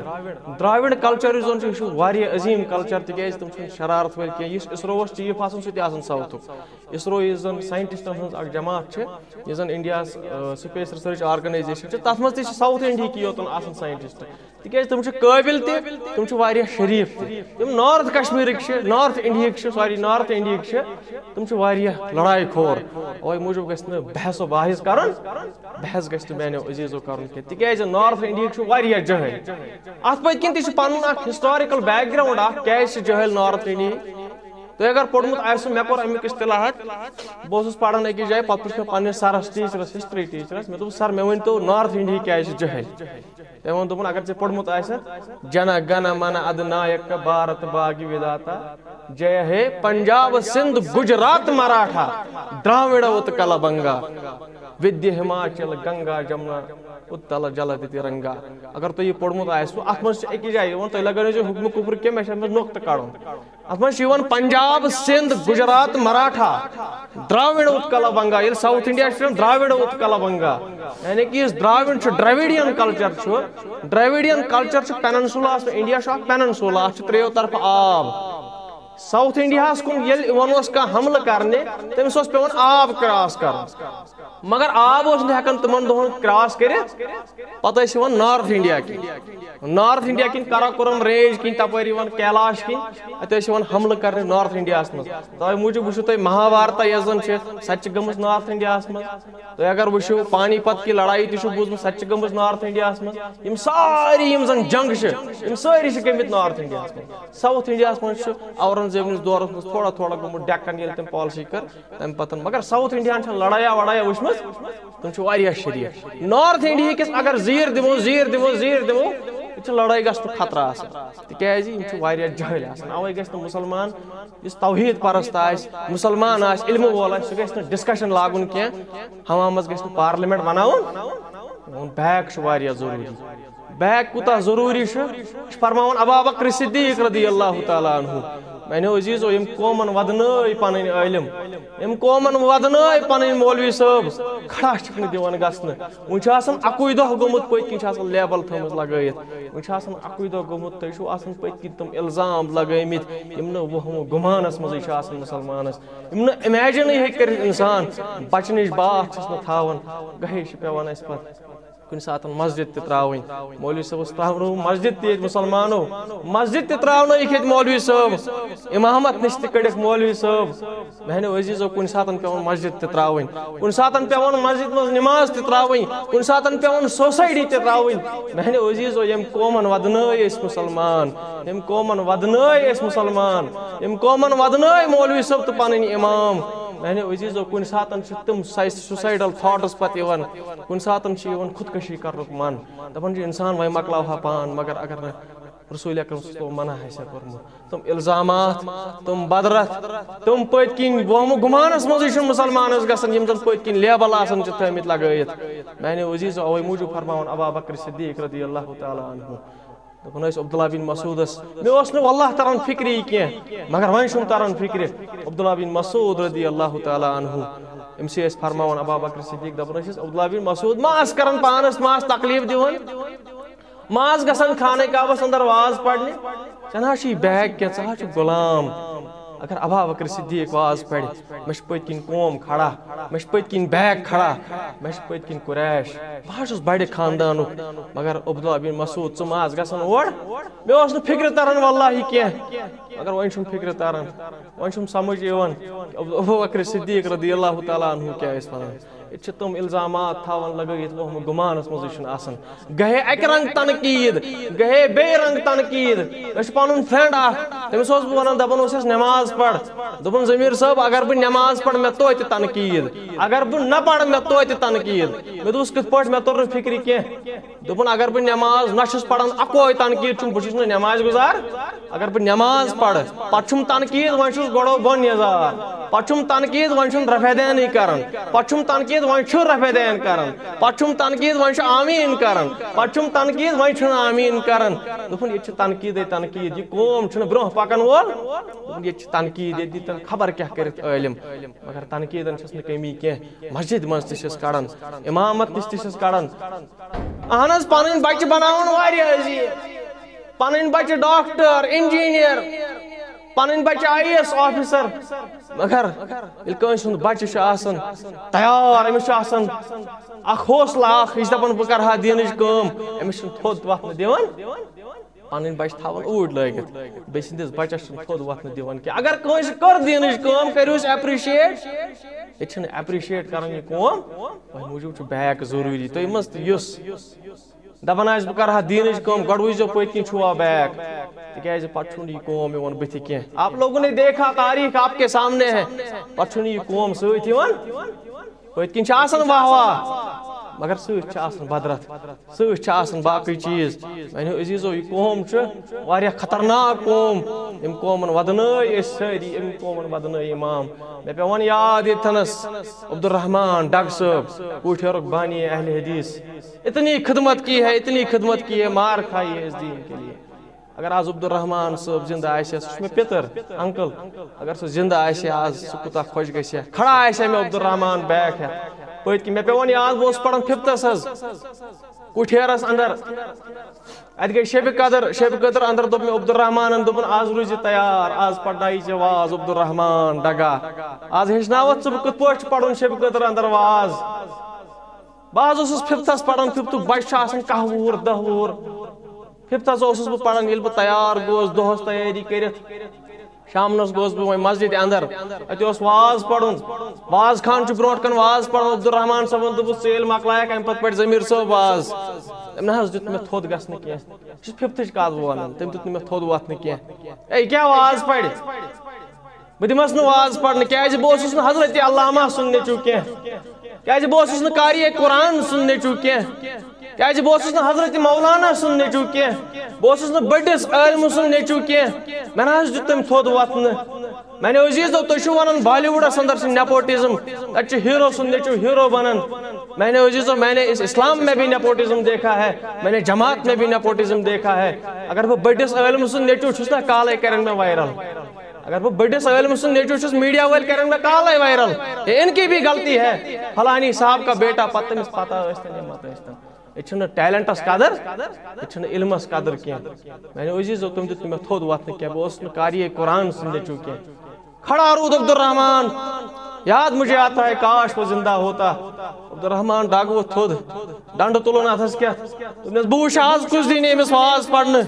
دراوڑ کلچر یُس زن چھُ، یہِ چھُ واریاہ عظیٖم کلچر، تِکیازِ تِم چھِنہٕ شرارت وٲلۍ کینٛہہ۔ یُس اسرووس چیف آسان، سُہ تہِ آسان ساوتھُک۔ اسرو یُس زن ساینٹسٹن ہٕنٛز اکھ جماعت چھِ، یُس زن انڈیاہس، آ، سپیس ریسرچ آرگنائزیشن چھِ، تتھ منٛز تہِ چھِ ساوتھ انڈیہٕکی یوتن آسان ساینٹسٹ۔ تِکیازِ تِم چھِ قٲبِل تہِ، تِم چھِ واریاہ شریٖف تہِ۔ یِم نارتھ کشمیٖرٕکۍ چھِ، نارتھ انڈیہٕکۍ چھِ، سوری، نارتھ انڈیہٕکۍ چھِ، تِم چھِ واریاہ لڑایہِ خور۔ اوے موٗجوٗب گژھِ نہٕ بحث و باحث کرُن، بحث گژھِ نہٕ میانیو عزیزو کرُن کینٛہہ، تِکیازِ نارتھ انڈیہٕکۍ چھِ واریاہ جٲہِل۔ اتھ پٔتۍ کِنۍ تہِ چھُ پنُن اکھ ہسٹوریکل بیک گراؤنڈ اکھ، کیازِ چھِ جٲہِل نارتھ انڈیہٕکۍ۔ تۄہہِ اگر پوٚرمُت آسہِ، مےٚ کوٚر امیُک اصطلاحات، بہٕ اوسُس پران أکِس جایہِ، پتہٕ پرُژھ مےٚ پننِس سرس، ٹیچرس، ہسٹری ٹیچرس، مےٚ دوٚپ، "سر، مےٚ ؤنۍ تو نارتھ انڈیہٕکۍ کیازِ چھِ جٲہِل؟" تٔمۍ ووٚن، دوٚپُن، اگر ژےٚ پوٚرمُت آسہِ، جنا گنا منا ادھ نایک بھارت بھاگی ودھاتا، جے ہے پنجاب سندھ گجرات مراٹھا، دراوڑ اتکل بنگا، ودیا ہماچل گنگا جمنا اتکل جلدتی رنگا۔ اگر تۄہہِ یہِ پوٚرمُت آسہِ، اتھ منٛز چھِ أکِس جایہِ یِوان، تُہۍ لگٲیِو حُکمِ کُفر کینٛہہ، مےٚ چھِ اتھ منٛز نۄقطہٕ کڑُن۔ اتھ منٛز چھِ یِوان پنجاب، سِنٛد، گُجرات، مراٹھا، دراوڑ اتکل بنگا۔ ییٚلہِ ساوتھ انڈیا چھُ، دراوڑ اتکل بنگا۔ یعنی کہِ یُس دراوڑ چھُ، ڈراویڈین کلچر چھُ، ڈراویڈین کلچر چھُ پیننسولا، اَتھ منٛز انڈیا چھُ اکھ پیننسولا، اَتھ چھُ ترٛیٚیو طرفہٕ آب۔ ساوتھ انڈیاہس کُن ییٚلہِ یِوان اوس کانٛہہ حملہٕ کرنہِ، تٔمِس اوس پٮ۪وان آب کراس کرُن۔ مگر آب اوس نہٕ ہٮ۪کان تِمن دۄہن کراس کٔرِتھ۔ پتہٕ ٲسۍ یِوان نارتھ انڈیا کِنۍ، نارتھ انڈیا کِنۍ کراکورم رینج کِنۍ، تپٲرۍ یِوان کیلاش کِنۍ، اتہِ ٲسۍ یِوان حملہٕ کرنہِ نارتھ انڈیاہس منٛز۔ توے موٗجوٗب وٕچھِو تُہۍ مہاوارتا یۄس زن چھِ، سۄ تہِ چھِ گٔمٕژ نارتھ انڈیاہس منٛز۔ تُہۍ اگر وٕچھِو پانی پت کی لڑائی تہِ چھُ بوٗزمُت، سۄ تہِ چھِ گٔمٕژ نارتھ انڈیاہس منٛز۔ یِم سٲری یِم زن جنگ چھِ، یِم سٲری چھِ گٔمٕتۍ نارتھ انڈیاہس منٛز۔ ساوتھ انڈیاہس منٛز چھُ اورنگزیبنِس دورس منٛز تھوڑا تھوڑا گوٚمُت ڈٮ۪کن، ییٚلہِ تٔمۍ پالیسی کٔر۔ تَمہِ پتہٕ، مگر ساوتھ انڈیاہن چھےٚ لڑایہ وڑایہ وٕچھمٕژ، تِم چھِ واریاہ شریٖف۔ نارتھ انڈیہکِس اگر زیٖر دِمو، زیٖر دِمو، زیٖر دِمو، ییٚتہِ چھِ لڑٲے گژھنُک خطرٕ آسان، تِکیازِ یِم چھِ واریاہ جٲہِل آسان۔ اوے گژھِ نہٕ مُسلمان، یُس توحیٖد پرست آسہِ، مُسلمان آسہِ، علمہٕ وول آسہِ، سُہ گژھِ نہٕ ڈسکشن لاگُن کینٛہہ۔ ہمامس گژھِ نہٕ پارلیمنٹ بناوُن۔ میون بیک چھُ واریاہ ضروٗری۔ بیک کوٗتاہ ضروٗری چھُ، یہِ چھُ فرماوان ابا بکر صدیق رضی اللہ تعالیٰ عنہ۔ میانیو عزیزو، یِم قومن ودنٲے پنٕنۍ عٲلم، یِم قومن ودنٲے پنٕنۍ مولوی صٲب، کھڑا چھِکھ نہٕ دِوان گژھنہٕ۔ وۄنۍ چھُ آسان اَکُے دۄہ گوٚمُت، پٔتۍ کِنۍ چھِ آسان لیبل تھٲومٕژ لگٲیِتھ۔ وۄنۍ چھُ آسان اَکُے دۄہ گوٚمُت، تُہۍ چھِو آسان پٔتۍ کِنۍ تِم الزام لگٲومٕتۍ، یِم نہٕ وہمہٕ گُمانس منٛزٕے چھِ آسان مُسلمانس، یِم نہٕ امیجنٕے ہیٚکہِ کٔرِتھ انسان۔ بچنٕچ باتھ چھَس نہٕ تھاوان، گاہے چھِ پٮ۪وان اَسہِ پتہٕ کُنہِ ساتہٕ مسجد تہِ ترٛاوٕنۍ۔ مولوی صٲبس ترٛاونٲو مسجد تہِ ییٚتہِ مُسلمانو، مسجد تہِ ترٛاونٲیِکھ ییٚتہِ مولوی صٲب، امامت نِش تہِ کٔڑِکھ مولوی صٲب۔ میانیو عزیزو، کُنہِ ساتہٕ پٮ۪وان مسجد تہِ ترٛاوٕنۍ، کُنہِ ساتہٕ پٮ۪وان مسجد منٛز نماز تہِ ترٛاوٕنۍ، کُنہِ ساتہٕ پٮ۪وان سوسایٹی تہِ ترٛاوٕنۍ۔ میانیو عزیزو، ییٚمہِ قومن ودنٲے أسۍ مُسلمان، ییٚمہِ قومن ودنٲے أسۍ مُسلمان، ییٚمہِ قومن ودنٲے مولوی صٲب تہٕ پنٕنۍ امام۔ میانیو عزیزو، کُنہِ ساتہٕ چھِ تِم سوسایڈل تھاٹس پتہٕ یِوان، کُنہِ ساتہٕ چھِ یِوان خودکشی کرنُک من، دپان چھِ انسان وۄنۍ مۄکلاوہا پان، مگر اگر نہٕ رسول اکرم صلی اللہ علیہ وسلم منع آسہِ ہا کوٚرمُت۔ تِم الزامات، تِم بدرت، تِم پٔتۍ کِنۍ وہمہٕ گُمانس منٛزٕے چھِنہٕ مُسلمانس گژھان، یِم زن پٔتۍ کِنۍ لیبل آسان چھِ تھٲومٕتۍ لگٲیِتھ۔ میانہِ عزیزو، اوے موٗجوٗب فرماوان ابا بکر صدیق رضی اللہ تعالیٰ عنہ۔ دپان ٲسۍ عبداللہ بن مسعودس، مےٚ اوس نہٕ واللہ تران فکرِ یہِ کینٛہہ، مگر وۄنۍ چھُم تران فکرِ۔ عبداللہ بن مسعود رضی اللہ تعالیٰ عنہ، أمۍ سٕے ٲسۍ فرماوان ابا بکر صدیق، دپان ٲسِس، "عبداللہ بن مسعود ما آس کران پانس، ما آس تکلیف دِوان؟" ما آس گژھان خانہ کعبس اندر واز پرنہِ؟ ژےٚ نہ حظ چھُے بیگ کینٛہہ، ژٕ حظ چھُکھ غلام۔ اگر ابا بکر صدیق واز پرِ، مےٚ چھُ پٔتۍ کِنۍ قوم کھڑا، مےٚ چھُ پٔتۍ کِنۍ بیگ کھڑا، مےٚ چھُ پٔتۍ کِنۍ قریش، بہٕ حظ چھُس بڑِ خاندانُک۔ مگر عبداللہ بن مسعود، ژٕ ما آس گژھان اور؟ مےٚ اوس نہٕ فکرِ تران واللہ کینٛہہ، مگر وۄنۍ چھُم فکرِ تران، وۄنۍ چھُم سمجھ یِوان کہ ابو، ابو بکر صدیق رضی اللہ تعالیٰ عنہ کیٛاہ ٲسۍ ونان۔ ییٚتہِ چھِ تِم الزامات تھاوان لگٲیِتھ، وہمہٕ گُمانَس منٛزٕے چھُنہٕ آسان۔ گٔیے اَکہِ رنٛگہٕ تنقیٖد، گٔیے بیٚیہِ رنٛگہٕ تنقیٖد۔ أسۍ چھِ پَنُن فرٛٮ۪نٛڈ اَکھ، تٔمِس اوسُس بہٕ وَنان، دَپان اوسُس، "نٮ۪ماز پَر۔" دوٚپُن، "ضمیٖر صٲب، اگر بہٕ نٮ۪ماز پَرٕ، مےٚ توتہِ تنقیٖد، اگر بہٕ نہ پَرٕ، مےٚ توتہِ تنقیٖد۔" مےٚ دوٚپُس، "کِتھ پٲٹھۍ؟" مےٚ توٚر نہٕ فِکرِ کینٛہہ۔ دوٚپُن، "اگر بہٕ نٮ۪ماز نہ چھُس پَران، اَکوے تنقیٖد چھُم، بہٕ چھُس نہٕ نٮ۪مازِ گُزار۔ اگر بہٕ نٮ۪ماز پَرٕ، پَتہٕ چھُم تنقیٖد، وۄنۍ چھُس گۄڈو بۄن یَزار۔ پَتہٕ چھُم تنقیٖد، وۄنۍ چھُنہٕ رفع دینٕے کَران۔ پَتہٕ چھُم تنقیٖد، وۄنۍ چھُ رفع دین کَران۔ پَتہٕ چھُم تنقیٖد، وۄنۍ چھُ آمیٖن کَران۔ پَتہٕ چھُم تنقیٖد، وۄنۍ چھُنہٕ آمیٖن کَران۔" دوٚپُن، "ییٚتہِ چھِ تنقیٖدٕے تنقیٖد، یہِ قوم چھُنہٕ برٛونٛہہ پَکان وول۔" دوٚپُن، "ییٚتہِ چھِ تنقیٖد، ییٚتہِ دِتَن خبر کیٛاہ کٔرِتھ عٲلِم، مگر تنقیٖدَن چھَس نہٕ کٔمی کینٛہہ، مسجد منٛز تہِ چھِس کَڑان، اِمامَت نِش تہِ چھِس کَڑان۔" اہن حظ، پَنٕنۍ بَچہِ بَناوُن واریاہ عزیٖز، پَنٕنۍ بَچہِ ڈاکٹر، انجینئر، پَنٕنۍ بَچہِ آئی اے ایس آفیسر، مگر ییٚلہِ کٲنٛسہِ ہُنٛد بَچہِ چھُ آسان تیار، أمِس چھُ آسان اَکھ حوصلہٕ اَکھ، یہِ چھُ دَپان، "بہٕ کَرٕ ہا دیٖنٕچ کٲم"، أمِس چھُنہٕ تھوٚد وۄتھنہٕ دِوان۔ پَنٕنۍ بَچہِ تھاوان اوٗرۍ لٲگِتھ، بیٚیہِ سٕنٛدِس بَچَس چھُنہٕ تھوٚد وۄتھنہٕ دِوان کینٛہہ۔ اگر کٲنٛسہِ کٔر دیٖنٕچ کٲم، کٔرِو أسۍ ایپریشیٹ۔ ییٚتہِ چھِنہٕ ایپریشیٹ کَران یہِ قوم، اَمہِ موٗجوٗب چھُ بیک ضروٗری۔ تُہۍ مہ، یُس دَپان آسہِ، "بہٕ کَرٕ ہا دیٖنٕچ کٲم"، گۄڈٕ وٕچھزیو پٔتۍ کِنۍ چھُوا بیک، تِکیٛازِ پَتہٕ چھُنہٕ یہِ قوم یِوان بٕتھِ کینٛہہ۔ آپ لوگوں نے دیکھا، تاریخ آپ کے سامنے ہے، پَتہٕ چھُنہٕ یہِ قوم سۭتۍ یِوان۔ پٔتۍ کِنۍ چھِ آسان واہ واہ، مگر سۭتۍ چھِ آسان بدرت، سۭتۍ چھِ آسان باقٕے چیٖز۔ میانیو عزیٖزو، یہِ قوم چھُ واریاہ خطرناک قوم۔ أمۍ قومن ودنٲے أسۍ سٲری، أمۍ قومن ودنٲے اِمام۔ مےٚ پیوان یاد ییٚتھنس عبدالرحمان ڈگ صٲب، کوٗٹھیرُک بانی اہل حدیث۔ اتنی خدمت کی ہے، اتنی خدمت کی ہے، مار کھائی ہے اس دین کے لیے۔ اگر آز عبدالرحمان صٲب زندٕ آسہِ ہا، سُہ چھُ مےٚ پِتٕر، انکل۔ اگر سُہ زندٕ آسہِ ہا آز، سُہ کوٗتاہ خۄش گژھِ ہا۔ کھڑا آسہِ ہا مےٚ عبدالرحمان بیک ہٮ۪تھ۔ پٔتۍ کِنۍ مےٚ پیوٚو وۄنۍ یاد، بہٕ اوسُس پران ففتھس حظ، کُٹھیرس اندر۔ اتہِ گٔے شبِ قدر، شبِ قدر اندر دوٚپ مےٚ عبدالرحمانن، دوٚپُن، "آز روٗزِ تیار، آز پرناوِ ژےٚ واز عبدالرحمان ڈگا۔ آز ہیٚچھناوتھ ژٕ بہٕ کِتھ پٲٹھۍ چھُ پرُن شبِ قدر اندر واز۔" بہٕ حظ اوسُس ففتھس پران، ففتھُک بچہِ چھُ آسان کاہ وُہُر، دہ وُہُر۔ ففتھس اوسُس بہٕ پران، ییٚلہِ بہٕ تیار گوس، دۄہس تیٲری کٔرِتھ، شامنس گوس بہٕ وۄنۍ مسجد اندر۔ اتہِ اوس واز پرُن، واز خان چھُ برونٛٹھ کن واز پران۔ عبدالرحمان صٲبن دوٚپُس، "ژٕ ییٚلہِ مۄکلایکھ، امہِ پتہٕ پرِ ضمیٖر صٲب واز۔" تٔمۍ نہ حظ دیُت نہٕ مےٚ تھوٚد گژھنہٕ کینٛہہ۔ یہِ چھُ ففتھٕچ کتھ بہٕ ونان، تٔمۍ دیُت نہٕ مےٚ تھوٚد وۄتھنہٕ کینٛہہ۔ اے، کیٛاہ واز پرِ؟ بہٕ دِمس نہٕ واز پرنہٕ، کیازِ بہٕ اوسُس نہٕ حضرت علامہ سُنٛد نیٚچوٗ کینٛہہ، کیازِ بہٕ اوسُس نہٕ قاری قرآن سُنٛد نیٚچوٗ کینٛہہ، کیازِ بہٕ اوسُس نہٕ حضرت مولانا سُنٛد نیٚچوٗ کینٛہہ، بہٕ اوسُس نہٕ بٔڈِس عٲلمہٕ سُنٛد نیٚچوٗ کینٛہہ۔ مےٚ نہ حظ دیُت تٔمۍ تھوٚد وۄتھنہٕ۔ میانیو عزیٖزو، تُہۍ چھِو وَنان بالی وُڈَس اندر چھِ نیپوٹزم، تَتہِ چھُ ہیٖرو سُنٛد نیٚچوٗ ہیٖرو بَنان۔ میانیو عزیٖزو، میں نے اس اسلام میں بھی نیپوٹزم دیکھا ہے، میں نے جماعت میں بھی نیپوٹزم دیکھا ہے۔ اگر بہٕ بٔڈِس عٲلمہٕ سُنٛد نیٚچوٗ چھُس نا، کالے کرن مےٚ وائرل۔ اگر بہٕ بٔڈِس عٲلمہٕ سُنٛد نیٚچوٗ چھُس، میڈیا وٲلۍ کرن مےٚ کالے وائرل، یہ ان کی بھی غلطی ہے، فلانی صاحب کا بیٹا، پتہٕ تٔمِس پتہ ٲسۍ تن یا مت ٲسۍ تن۔ ییٚتہِ چھُنہٕ ٹیلنٹس قدر، ییٚتہِ چھُنہٕ علمس قدر کینٛہہ۔ میانیو عزیٖزو، تٔمۍ دیُت نہٕ مےٚ تھوٚد وۄتھنہٕ کینٛہہ، بہٕ اوسُس نہٕ قاری قرآن سُنٛد نیٚچوٗ کینٛہہ۔ کھڑا روٗد عبدالرحمان، یاد مجھے آتا ہے، کاش وہ زندہ ہوتا۔ عبدالرحمان ڈگ ووٚتھ تھوٚد، ڈنڈٕ تُلُن اتھس کیتھ۔ دوٚپنس، "بہٕ وٕچھِ آز کُس دِنہِ أمِس واز پرنہٕ،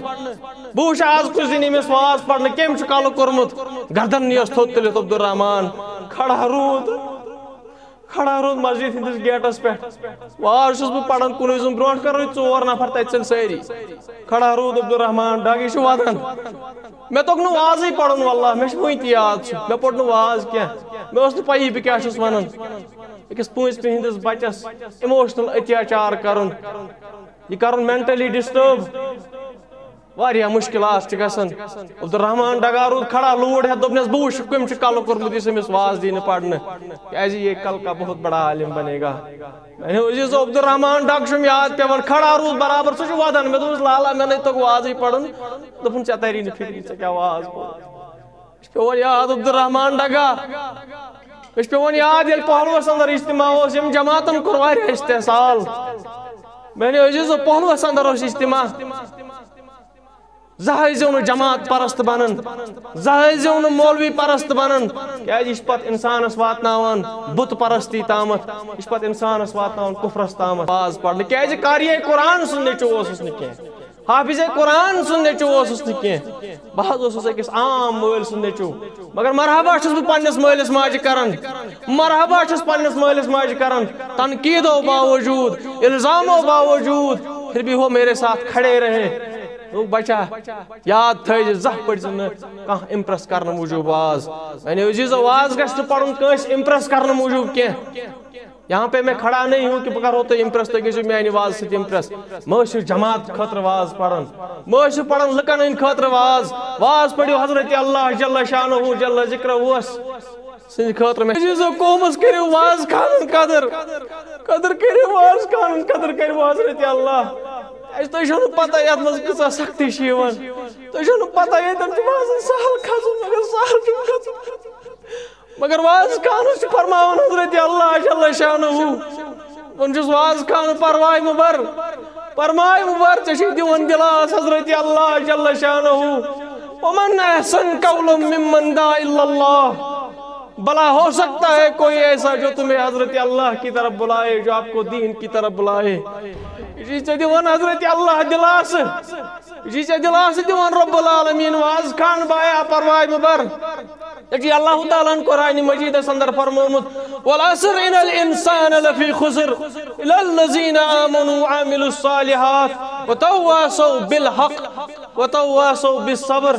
بہٕ وٕچھِ آز کُس دِنہِ أمِس واز پرنہٕ، کٔمۍ چھُ کلہٕ کوٚرمُت؟" گردن نِیس تھوٚد تُلِتھ عبدالرحمان۔ کھڑا روٗد، کھڑا روٗد مسجد ہٕنٛدِس گیٹس پٮ۪ٹھ۔ واز چھُس بہٕ پران کُنُے زوٚن، برونٛٹھ کن روٗدۍ ژور نفر، تتہِ ژٔلۍ سٲری۔ کھڑا روٗد عبدالرحمان ڈگ، یہِ چھُ ودان۔ مےٚ توٚگ نہٕ وازٕے پرُن، واللہ، مےٚ چھُ وُنہِ تہِ یاد سُہ۔ مےٚ پوٚر نہٕ واز کینٛہہ، مےٚ ٲس نہٕ پَیی بہٕ کیٛاہ چھُس وَنان۔ أکِس پٲنٛژِ پِہِنٛدِس بَچَس emotional اتیاچار کَرُن، یہِ کَرُن mentally disturb، واریاہ مُشکِلات چھِ گژھان۔ عبدالرحمان ڈگا روٗد کھڑا، لوٗر ہٮ۪تھ، دوٚپنَس، "بہٕ وٕچھٕ کٔمۍ چھُ کَلہٕ کوٚرمُت، یُس أمِس واز دِنہِ پَرنہٕ، کیٛازِ یہِ کَلہٕ کا بہت بڑا عالم بنے گا۔" میانیو عزیٖزو، عبدالرحمان ڈگ چھُم یاد پٮ۪وان، کھڑا روٗد برابر، سُہ چھُ ودان۔ مےٚ دوٚپُس، "لالا، مےٚ نے توٚگ وازٕے پرُن۔" دوٚپُن، "ژےٚ تری نہٕ فِکرِ، ژےٚ کیٛاہ واز پوٚرُتھ؟" مےٚ چھُ پٮ۪وان یاد عبدالرحمان ڈگا، مےٚ چھُ پٮ۪وان یاد، ییٚلہِ پہلوس اندر اجتماع اوس، ییٚمہِ جماعتن کوٚر واریاہ استحصال۔ میانیو عزیٖزو، پہلوس اندر اوس اجتماع۔ زانٛہہ ٲسۍزیو نہٕ جماعت پرست بنان، زانٛہہ ٲسۍزیو نہٕ مولوی پرست بنان، کیازِ یہِ چھُ پتہٕ انسانس واتناوان بت پرستی تامتھ، یہِ چھُ پتہٕ انسانس واتناوان کفرس تامتھ۔ واز پرنہٕ، کیازِ قاری قرآن سُنٛد نیٚچوٗ اوسُس نہٕ کینٛہہ۔ حافظ قرآن سُنٛد نیٚچوٗ اوسُس نہٕ کینٛہہ، بہٕ حظ اوسُس أکِس عام مٲلۍ سُنٛد نیٚچوٗ۔ مگر مرحبا چھُس بہٕ پننِس مٲلِس ماجہِ کران، مرحبا چھُس پننِس مٲلِس ماجہِ کران، تنقیدو باوجود، الزامو باوجود، پھر بھی وہ میرے ساتھ کھڑے رہے۔ دوٚپُکھ، بچہ، یاد تھٲیزِ، زانٛہہ پٔرۍزِ نہٕ کانٛہہ امپریس کرنہٕ موٗجوٗب واز۔ میانیو عزیزو، واز گژھِ نہٕ پرُن کٲنٛسہِ امپریس کرنہٕ موٗجوٗب کینٛہہ۔ یہاں پہ میں کھڑا نہیں ہوں کہ بہٕ کرہو تُہۍ امپریس، تُہۍ گٔژھِو میانہِ وازٕ سۭتۍ امپریس۔ مہ ٲسِو جماعت خٲطرٕ واز پران، مہ ٲسِو پران لُکن ہٕنٛدِ خٲطرٕ واز۔ واز پٔرِو حضرت اللہ جل شانہ جل ذکرہ وس سٕنٛدِ خٲطرٕ۔ مےٚ عزیزو، قومس کٔرِو واز خانن قدر، قدر کٔرِو واز خانن، قدر کٔرِو حضرت اللہ۔ اَسہِ تۄہہِ چھو نہٕ پتہ یتھ منٛز کۭژاہ سختی چھِ یِوان، تۄہہِ چھو نہٕ پتہ ییٚتٮ۪ن چھُ باسان سہل کھسُن، مگر سہل چھُنہٕ کھسُن۔ مگر واز خانس چھُ فرماوان حضرت اللہ جل شانہ، وۄنۍ چھُس واز خان، پرواے مہٕ بر، پرواے مہٕ بر، ژےٚ چھُے دِوان دِلاس حضرت اللہ جل شانہ۔ ومن احسن قولا ممن دعا الی اللہ۔ بھلا ہو سکتا ہے کوئی ایسا جو تمہیں حضرت اللہ کی طرف بلائے، جو آپ کو دین کی طرف بلائے۔ یہِ چھُے ژےٚ دِوان حضرت اللہ دِلاسہٕ، یہِ چھُے ژےٚ دِلاسہٕ دِوان رب العالمین۔ واز خان بایا، پرواے مہٕ بر، ژےٚ چھُے اللہ تعالیٰ ہن قرآن مجیدس اندر فرمومُت، والعصر ان الانسان لفی خسر الا الذین آمنوا وعملوا الصالحات وتواصوا بالحق وتواصوا بالصبر۔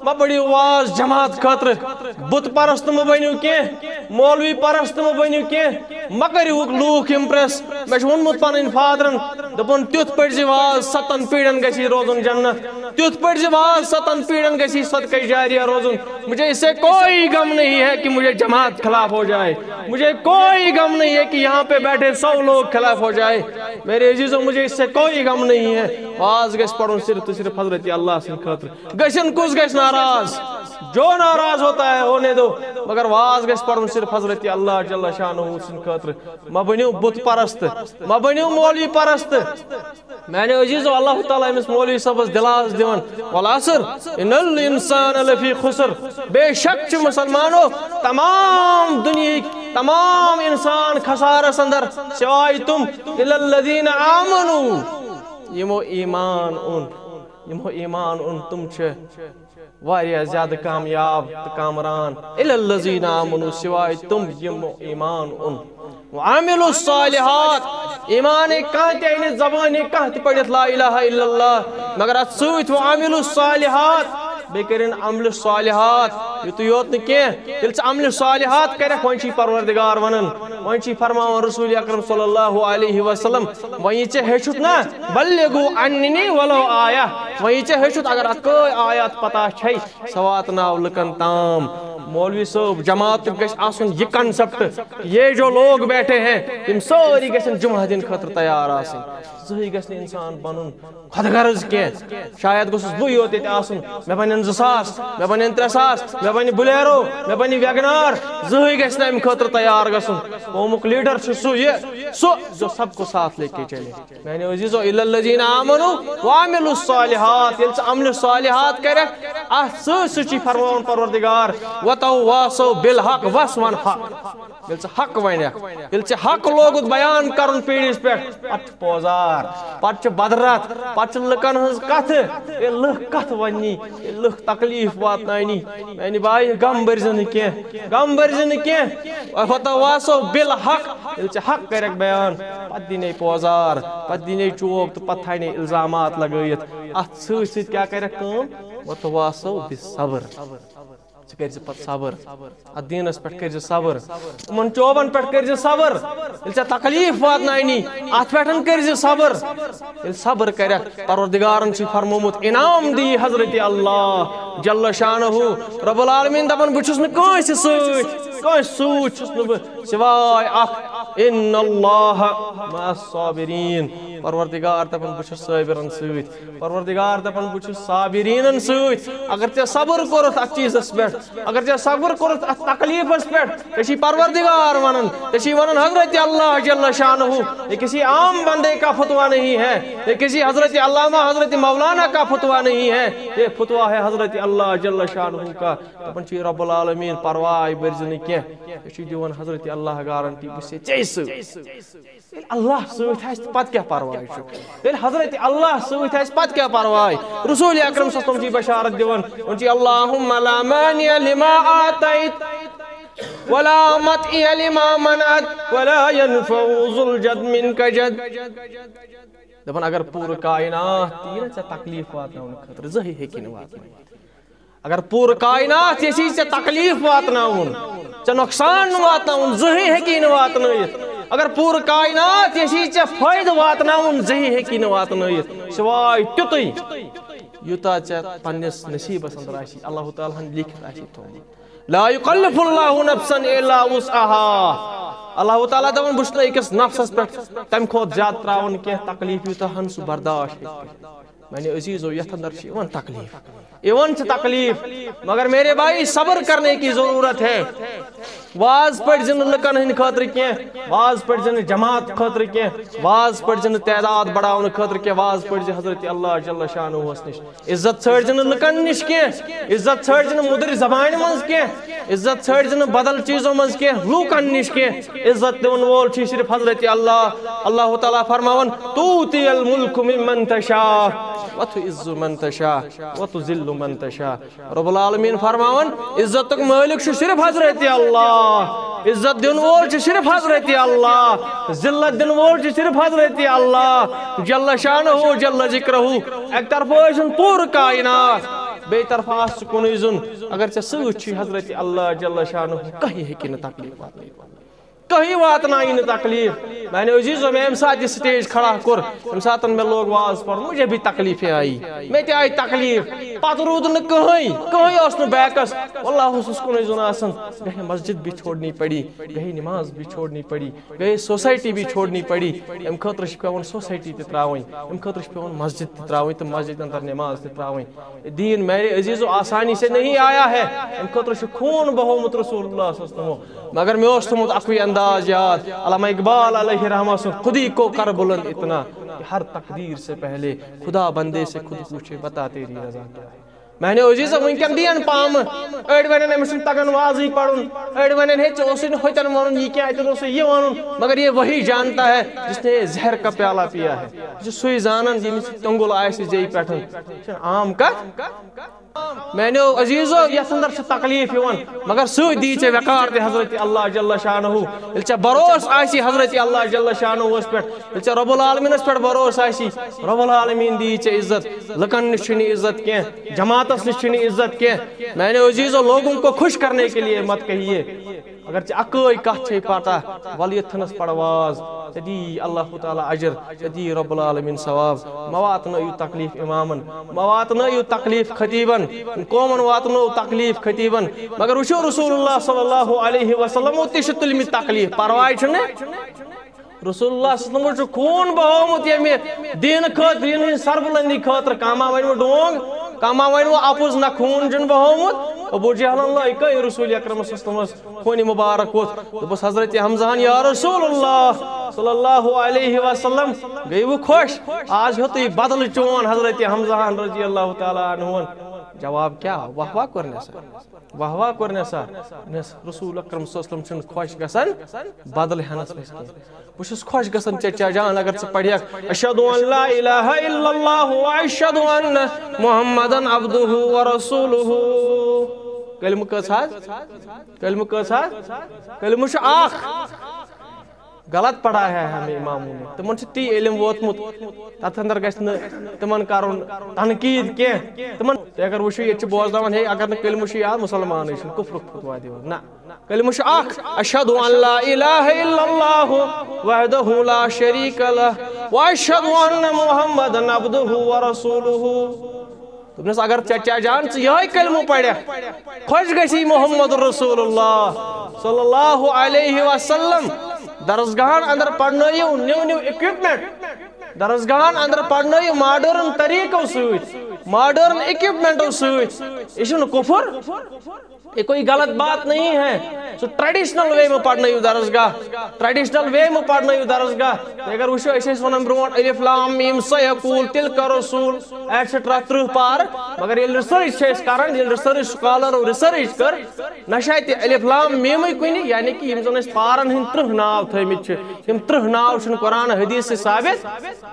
مہ پٔرِو واز جماعت خٲطرٕ، بت پرست مہ بٔنِو کینٛہہ، مولوی پرست مہ بٔنِو کینٛہہ، مہ کٔرِو لوٗکھ امپریس۔ مےٚ چھُ ووٚنمُت پنٕنۍ فادرن، دوٚپُن، تیُتھ پٔرۍ زِ واز، ستن پیٖڑن گژھی روزُن جنت، تیُتھ پٔرۍ زِ واز، ستن پیٖڑن گژھی صدقے جاریہ روزُن۔ مجھے اس سے کوئی غم نہیں ہے کہ مجھے جماعت خلاف ہو جائے، مجھے کوئی غم نہیں ہے کہ یہاں پہ بیٹھے سو لوگ خلاف ہو جائے۔ میرے عزیزوں، مجھے اس سے کوئی غم نہیں ہے۔ واز گژھِ پرُن صرف تہٕ صرف حضرت اللہ سٕنٛدِ خٲطرٕ۔ گژھن کُس گژھِ ناراض؟ جو ناراض ہوتا ہے ہونے دو، مگر واز گژھِ پرُن صرف حضرت اللہ جل شانہ سٕنٛدِ خٲطرٕ۔ مہ بٔنِو بت پرست، مہ بٔنِو مولوی پرست۔ میانیو عزیزو، اللہ تعالیٰ أمِس مولوی صٲبس دِلاس دِوان، والعصر ان الانسان لفی خسر، بے شک چھِ مسلمانو، تمام دُنیہٕکۍ تمام انسان خسارس اندر، سوائے تِم، الا الذین آمنوا، یِمو ایمان اوٚن، یِمو ایمان اوٚن، تِم چھِ واریاہ زیادٕ کامیاب تہٕ کامران۔ الا الذین آمنوا، سوائے تِم یِمو ایمان اوٚن۔ وعملوا الصالحات، ایمان ہیٚکہِ کانٛہہ تہِ أنِتھ، زبٲنۍ ہیٚکہِ کانٛہہ تہِ پٔرِتھ لا الہ الا اللہ، مگر اتھ سۭتۍ وعملوا الصالحات، بیٚیہِ کٔرِن عملِ صالحات۔ یُتُے یوت نہٕ کینٛہہ، ییٚلہِ ژٕ عملِ صالحات کرکھ، وۄنۍ چھُے پروردگار ونان، وۄنۍ چھُے فرماوان رسول اکرم صلی اللہ علیہ وسلم، وۄنۍ یہِ ژےٚ ہیٚچھُتھ نا، بلغوا عنی ولو آیہ، وۄنۍ یہِ ژےٚ ہیٚچھُتھ، اگر اکٲے آیات پتہ چھے، سُہ واتناو لُکن تام۔ مولوی صٲب، جماعتُک گژھِ آسُن یہِ concept، یہ جو لوگ بیٹھے ہیں، یِم سٲری گژھن جمعہ دِنہٕ خٲطرٕ تیار آسٕنۍ۔ زٕہٕے گژھِ نہٕ انسان بنُن خۄد غرض کینٛہہ۔ شاید گوٚژھُس بٕے یوت ییٚتہِ آسُن، مےٚ بنن زٕ ساس، مےٚ بنن ترٛےٚ ساس، مےٚ بنہِ بلیرو، مےٚ بنہِ ویگنار۔ زٕہٕے گژھِ نہٕ امہِ خٲطرٕ تیار گژھُن۔ قومُک لیڈر چھُ سُہ، یہِ سُ جو سب کو ساتھ لے کے چلے۔ میانیو عزیزو، الا الذین آمنوا وعملوا الصالحات، ییٚلہِ ژٕ عملِ صالحات کرکھ، اتھ سۭتۍ سۭتۍ چھُے فرماوان پروردگار، وتواصوا بالحق، وس ون حق۔ ییٚلہِ ژٕ حق ونکھ، ییٚلہِ ژےٚ حق لوگُتھ بیان کرُن پیٖڑِس پٮ۪ٹھ، پتہٕ چھُ پوزار، پتہٕ چھُ بدرت، پتہٕ چھِ لُکن ہٕنٛز کتھٕ۔ ییٚلہِ لُکھ کتھٕ وننی، ییٚلہِ لُکھ تکلیف واتناونی، میانہِ بایہِ، غم بٔرزِ نہٕ کینٛہہ، غم بٔرزِ نہٕ کینٛہہ۔ وتواصوا بالحق، ییٚلہِ ژےٚ حق کرکھ بیان، پتہٕ دِنے پوزار، پتہٕ دِنے چوب تہٕ پتہٕ تھاونے الزامات لگٲیِتھ۔ اتھ سۭتۍ سۭتۍ کیٛاہ کرکھ کٲم؟ وتواصوا بالصبر۔ ژٕ کٔرۍ زِ پتہٕ صبر۔ اتھ دیٖنس پٮ۪ٹھ کٔرۍ زِ صبر۔ یِمن چوبن پٮ۪ٹھ کٔرۍ زِ صبر۔ ییٚلہِ ژےٚ تکلیف واتناونی، اتھ پٮ۪ٹھ کٔرۍ زِ صبر۔ ییٚلہِ صبر کرکھ، پروردگارن چھُے فرمومُت، انعام دی حضرت اللہ جل شانہ۔ رب العالمین دپان، بہٕ چھُس نہٕ کٲنٛسہِ سۭتۍ، کٲنٛسہِ سۭتۍ چھُس نہٕ بہٕ سوائے اکھ، ان اللہ مع الصابرین۔ پروردگار دپان، بہٕ چھُس صٲبرن سۭتۍ۔ پروردگار دپان، بہٕ چھُس صابریٖنن سۭتۍ۔ اگر ژےٚ صبر کوٚرُتھ اتھ چیٖزس پٮ۪ٹھ، اگر ژےٚ صبر کوٚرُتھ اتھ تکلیفس پٮ۪ٹھ، ژےٚ چھُے پروردگار ونان، ژےٚ چھُے ونان حضرت اللہ جل شانہ، یہ کسی عام بندے کا فتویٰ نہیں ہے، یہ کسی حضرت علامہ، حضرت مولانا کا فتویٰ نہیں ہے، یہ فتویٰ ہے حضرت اللہ جل شانہ کا۔ دپان چھُے رب العالمین، پرواے بٔرزِ نہٕ کینٛہہ، ژےٚ چھُے دِوان حضرت اللہ گارنٹی، بہٕ چھُسے ژےٚ سۭتۍ۔ ییٚلہِ اللہ سۭتۍ آسہِ، تہٕ پتہٕ کیٛاہ پرواے چھُ؟ ییٚلہِ حضرت اللہ سۭتۍ آسہِ، پتہٕ کیٛاہ پرواے؟ رسول اکرم صلی اللہ علیہ وسلم چھِ بشارت دِوان، وۄنۍ چھِ، اللہم لا مانع لما اعطیت ولا معطی لما منعت ولا ینفع ذو الجد منک جد۔ دپان، اگر پوٗرٕ کائنات تہِ یی نہ ژےٚ تکلیٖف واتناونہٕ خٲطرٕ، زٕہٕے ہیٚکہِ نہٕ واتنٲوِتھ۔ اگر پوٗرٕ کائنات یژھی ژےٚ تکلیٖف واتناوُن، ژےٚ نۄقصان واتناوُن، زٕہٕے ہیٚکی نہٕ واتنٲیِتھ۔ اگر پوٗرٕ کائنات یژھی ژےٚ فٲیدٕ واتناوُن، زٕہٕے ہیٚکی نہٕ واتنٲیِتھ، سوائے تیُتُے، یوٗتاہ ژےٚ پننِس نصیٖبس اندر آسی، اللہ تعالیٰ ہن لیکھِتھ آسی تھوٚومُت۔ لا یکلف اللہ نفسا الا وسعها۔ اللہ تعالیٰ دپان، بہٕ چھُس نہٕ أکِس نفسس پٮ۪ٹھ تمہِ کھۄتہٕ زیادٕ تراوان کینٛہہ تکلیٖف، یوٗتاہ ہن سُہ برداشت ہیٚکہِ کٔرِتھ۔ میانہِ عزیزو، یتھ اندر چھِ یِوان تکلیٖف، یِوان چھِ تکلیٖف، مگر میرے بھائی، صبر کرنے کی ضرورت ہے۔ واز پٔرۍ زِ نہٕ لُکن ہٕنٛدِ خٲطرٕ کینٛہہ، واز پٔرۍ زِ نہٕ جماعت خٲطرٕ کینٛہہ، واز پٔرۍ زِ نہٕ تعداد بڑاونہٕ خٲطرٕ کینٛہہ، واز پٔرۍ زِ حضرت اللہ جل شانہس نِش۔ عزت ژھٲنٛڈ زِ نہٕ لُکن نِش کینٛہہ، عزت ژھٲنٛڈ زِ نہٕ مُدٕرِ زبانہِ منٛز کینٛہہ، عزت ژھٲنٛڈ زِ نہٕ بدل چیٖزو منٛز کینٛہہ، لوٗکن نِش کینٛہہ۔ عزت دِوَن وول چھُ صرف حضرت اللہ۔ اللہ تعالیٰ فرماوان، "تؤتی الملک ممن تشاء وتعز من تشاء وتذل من تشاء۔" رب العالمین فرماوان، عزتُک مٲلِک چھُ صرف حضرت اللہ، عزت دِنہٕ وول چھُ صرف حضرت اللہ، ذلت دِنہٕ وول چھُ صرف حضرت اللہ، جل شانہ جل ذکرہ۔ اکہِ طرفہٕ ٲسِن پوٗرٕ کائنات، بیٚیہِ طرفہٕ آسہِ کُنُے زوٚن۔ اگر ژےٚ سۭتۍ چھُے حضرت اللہ جل شانہ، کٕہٕنۍ ہیٚکہِ نہٕ تکلیٖف واتنٲیِتھ۔ کٕہٕنۍ واتناوِ نہٕ تکلیٖف۔ میانیو عزیزو، مےٚ ییٚمہِ ساتہٕ یہِ سٹیج کھڑا کوٚر، ییٚمہِ ساتہٕ مےٚ لوگ واز پرُن، مجھے بھی تکلیفیں آئی، مےٚ تہِ آیہِ تکلیٖف۔ پتہٕ روٗد نہٕ کٕہٕنۍ، کٕہٕنۍ اوس نہٕ بیکس۔ واللہ اوسُس کُنُے زوٚن آسان۔ گٔے مسجد بھی چھوڑنی پڑی، گٔے نماز بھی چھوڑنی پڑی، گٔے سوسائٹی بھی چھوڑنی پڑی۔ امہِ خٲطرٕ چھِ پٮ۪وان سوسائٹی تہِ ترٛاوٕنۍ، امہِ خٲطرٕ چھِ پٮ۪وان مسجد تہِ ترٛاوٕنۍ تہٕ مسجد اندر نماز تہِ ترٛاوٕنۍ۔ دین میرے عزیزو آسانی سے نہیں آیا ہے، امہِ خٲطرٕ چھُ خوٗن بہومُت رسول اللہ صلی اللہ علیہ وسلمو۔ مگر مےٚ اوس تھوٚمُت اکُے انداز یاد، علامہ اقبال علیہ رحمہ سُنٛد، خودی کو کر بلند اتنا کہ ہر تقدیر سے پہلے خدا بندے سے خود پوچھے، بتا تیری رضا کیا ہے۔ میانیو عزیزو، وٕنکٮ۪ن دِیَن پامہٕ۔ أڑۍ وَنن، أمِس چھُنہٕ تَگان وازٕے پَرُن۔ أڑۍ وَنن، ہے، ژےٚ اوسُے نہٕ ہُتٮ۪ن وَنُن، یہِ کینٛہہ، اَتٮ۪ن اوسُے یہِ وَنُن۔ مگر یہ وہی جانتا ہے جس نے یہ زہر کا پیالہ پیا ہے۔ یہِ چھُ سُے زانان، ییٚمِس یہِ توٚنگُل آسہِ زیٚیہِ پٮ۪ٹھ۔ یہِ چھَنہٕ عام کَتھ۔ میانیو عزیزو، یتھ اندر چھُ تکلیٖف یِوان، مگر سۭتۍ دی ژےٚ وقار تہِ حضرت اللہ جل شانہ۔ ییٚلہِ ژےٚ بھروسہٕ آسی حضرت اللہ جل شانہس پٮ۪ٹھ، ییٚلہِ ژےٚ رب العالمینس پٮ۪ٹھ بھروسہٕ آسی، رب العالمین دی ژےٚ عزت۔ لُکن نِش چھُنہٕ عزت کینٛہہ، جماعتس نِش چھُنہٕ عزت کینٛہہ۔ میانیو عزیزو، لوگوں کو خوش کرنے کے لیے مت کہیے۔ اگر ژےٚ اکٲے کتھ چھے پتہ، ولہٕ یتھنس پرواز، ژےٚ دی اللہ تعالیٰ اجر، ژےٚ دی رب العالمین ثواب۔ مہ واتنٲیِو تکلیٖف امامن، مہ واتنٲیِو تکلیٖف خطیبن، قومن واتنٲو تکلیٖف خطیبن۔ مگر وٕچھِو، رسول اللہ صلی اللہ علیہ وسلمو تہِ چھِ تُلمٕتۍ تکلیٖف، پرواے چھُنہٕ۔ رسول اللہ صلی اللہ علیہ وسلمو چھُ خوٗن بہومُت ییٚمہِ دین خٲطرٕ، دین ہٕنٛدِ سربلندی خٲطرٕ۔ کانٛہہ ما وَنہِ وۄنۍ ڈونٛگ، کانٛہہ ما وَنہِ وۄنۍ اَپُز، نہ، خوٗن چھُنہٕ بہومُت۔ ابو جہلن لٲگۍ کٔہۍ رسول اکرم صلی اللہ علیہ وسلمس کھونہِ مبارک ووٚتھ۔ دوٚپُس حضرت حمزہن، یا رسول اللہ صلی اللہ علیہ وسلم، گٔیوٕ خۄش؟ آز ہیوٚتُے بدلہٕ چون حضرت حمزہن رضی اللہ تعالیٰ عنہُن۔ جواب کیٛاہ؟ واہ واہ کوٚرنس۔ واہ واہ کوٚرنسا۔ دوٚپنس، رسول اکرم صلی اللہ علیہ وسلم چھُنہٕ خۄش گژھان بدلہٕ ہٮ۪نس منٛز کینٛہہ۔ بہٕ چھُس خۄش گژھان، چچا جان، اگر ژٕ پرکھ، اشہد ان لا الہ الا اللہ و اشہد ان محمدن عبدہ و رسولہ۔ کلمہٕ کٔژ حظ؟ کلمہٕ کٔژ حظ؟ کلمہٕ چھُ اکھ۔ غلط پڑھا ہے ہمیں اماموں نے۔ تِمن چھُ تی علم ووتمُت، تتھ اندر گژھِ نہٕ تِمن کرُن تنقید کینٛہہ۔ تِمن، تُہۍ اگر وٕچھِو، ییٚتہِ چھِ بوزناوان، ہے، اگر نہٕ کلمہٕ چھُ یاد، مسلمانٕے چھُنہٕ، کفرُک فتوا دِوان۔ نہ، کلمہٕ چھُ اکھ، اشہد ان لا الہ الا اللہ وحدہ لا شریک لہ و اشہد ان محمدن عبدہ و رسولہ۔ دوٚپنس، اگر چچا جان ژٕ یِہوٚے کلمہٕ پرکھ، خۄش گژھی محمد رسول اللہ صلی اللہ علیہ وسلم۔ درسگاہن اندر پرنٲیِو نِو نِو equipment، درسگاہن اندر پرنٲیِو ماڈرن طریقو سۭتۍ، ماڈرن equipmentو سۭتۍ۔ یہِ چھُنہٕ کفر؟ یہ کوئی غلط بات نہیں ہے۔ سُہ traditional way مہٕ پرنٲیِو درسگاہ، traditional way مہٕ پرنٲیِو درسگاہ۔ تُہۍ اگر وٕچھِو، أسۍ ٲسۍ ونان برونٛٹھ الف لام میم سیقول تلک رسول ایٹسٹرا ترٕٛہ پار، مگر ییٚلہِ research چھِ أسۍ کران، ییٚلہِ research scholar و research کٔر، نہ چھِ اَتہِ الف لام میمٕے کُنہِ، یعنی کہِ یِم زن أسۍ پارن ہٕنٛدۍ ترٕٛہ ناو تھٲومٕتۍ چھِ، تِم ترٕٛہ ناو چھِنہٕ قرآن حدیث سۭتۍ ثابت۔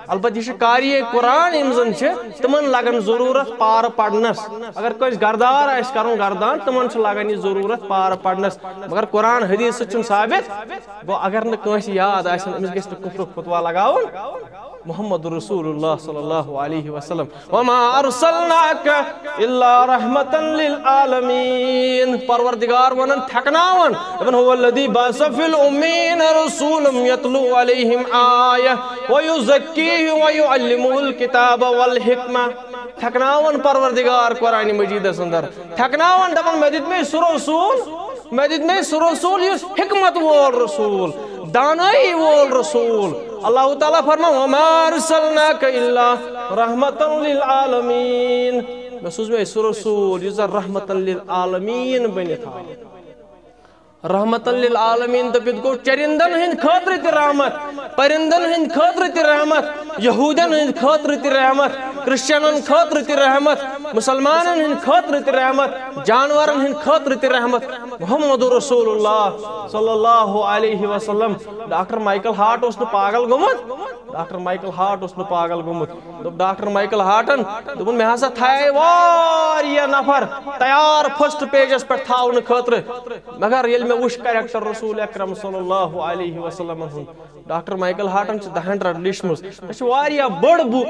البتہ یہِ چھِ قاری قرآن یِم زن چھِ، تِمن لگن ضروٗرت پارٕ پرنس۔ اگر کٲنٛسہِ گردار آسہِ کرُن گردان، تِمن چھُ لگان یہِ ضروٗرت پارٕ پرنس۔ مگر قرآن حدیث سۭتۍ چھُنہٕ ثابت۔ گوٚو اگر نہٕ کٲنٛسہِ یاد آسن، أمِس گژھِ نہٕ کفرُک فتوا لگاوُن۔ محمد رسول اللہ صلی اللہ علیہ وسلم۔ وما ارسلناک الا رحمتا للعالمین۔ پروردگار ونان، تھکناوان، دپان، هو الذی بعث فی الامیین رسولا یتلو علیہم آیہ ویزکیہم ویعلمہ الکتاب والحکمہ۔ تھکناوان پروردگار قرآن مجیدس اندر، تھکناوان، دپان، مےٚ دیُت مےٚ سُہ رسول، مےٚ دیُت مےٚ سُہ رسول یُس حکمت وول رسول، دانٲیی وول رسول۔ اللہ تعالیٰ فرمان، وما ارسلناک الا رحمتا للعالمین۔ مےٚ سوٗز مےٚ سُہ رسول یُس زن رحمتا للعالمین بٔنِتھ آو۔ رحمتا للعالمین دٔپِتھ گوٚو چرندن ہٕنٛدِ خٲطرٕ تہِ رحمت، پرندن ہٕنٛدِ خٲطرٕ تہِ رحمت، یہودین ہٕنٛدِ خٲطرٕ تہِ رحمت، کرسچنن خٲطرٕ تہِ رحمت، مسلمانن ہٕنٛدِ خٲطرٕ تہِ رحمت، جانورن ہٕنٛدِ خٲطرٕ تہِ رحمت۔ محمد رسول اللہ صلی اللہ علیہ وسلم۔ ڈاکٹر مائیکل ہارٹ اوس نہٕ پاگل گوٚمُت، ڈاکٹر مائیکل ہارٹ اوس نہٕ پاگل گوٚمُت۔ دوٚپ ڈاکٹر مائیکل ہارٹن، دوٚپُن، مےٚ ہسا تھایے واریاہ نفر تیار فرسٹ پیجس پٮ۪ٹھ تھاونہٕ خٲطرٕ، مگر ییٚلہِ مےٚ وُچھ کریکٹر رسول اکرم صلی اللہ علیہ وسلمن ہُنٛد، ڈاکٹر مائیکل ہارٹن چھِ The Hundred لیچھمٕژ۔ سۄ چھِ واریاہ بٔڑ بُک،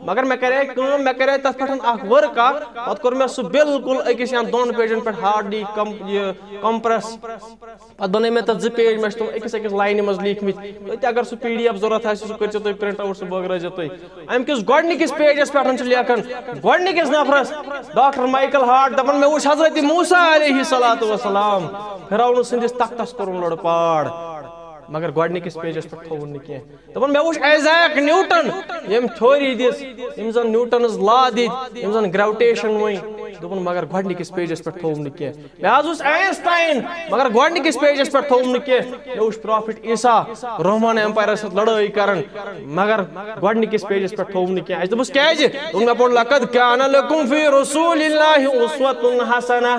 مگر مےٚ کرے کٲم، مےٚ کرے تتھ پٮ۪ٹھ اکھ ورک اکھ، پتہٕ کوٚر مےٚ سُہ بالکل أکِس یا دۄن پیجن پٮ۪ٹھ ہارڈلی کم، یہِ کمپریس۔ پتہٕ بنٲے مےٚ تتھ زٕ پیج، مےٚ چھِ تِم أکِس أکِس لاینہِ منٛز لیٖکھمٕتۍ۔ تُہۍ تہِ اگر سُہ پی ڈی ایف ضروٗرت آسہِ، سُہ کٔرۍزیو تُہۍ پرنٹ آوُٹ، سُہ بٲگرٲیزیو تُہۍ۔ امہِ کِس گۄڈٕنِکِس پیجس پٮ۪ٹھ چھُ لیکھان گۄڈٕنِکِس نفرس، ڈاکٹر مائیکل ہارٹ، دپان، مےٚ وُچھ حضرت موسیٰ علیہ الصلوۃ والسلام، فرعون سٕنٛدِس تختس کوٚرُن لۄڑٕ پاڑ، مگر گۄڈٕنِکِس پیجس پٮ۪ٹھ تھووُن نہٕ کینٛہہ۔ دپان، مےٚ وُچھ آیزیک نیوٹن، ییٚمۍ تھیوری دِژ، یِم زن نیوٹنس لا دِتۍ، یِم زن گریوٹیشن ؤنۍ، دوٚپُن، مگر گۄڈٕنِکِس پیجس پٮ۪ٹھ تھووُن نہٕ کینٛہہ۔ مےٚ حظ وُچھ آینسٹاین، مگر گۄڈٕنِکِس پیجس پٮ۪ٹھ تھووُم نہٕ کینٛہہ۔ مےٚ وُچھ پرافٹ عیسیٰ رومن ایمپایرس سۭتۍ لڑٲے کران، مگر گۄڈٕنِکِس پیجس پٮ۪ٹھ تھووُم نہٕ کینٛہہ۔ اَسہِ دوٚپُس، کیٛازِ؟ دوٚپُن، مےٚ پوٚر، لقد کان لکم فی رسول اللہ اسوۃ حسنہ۔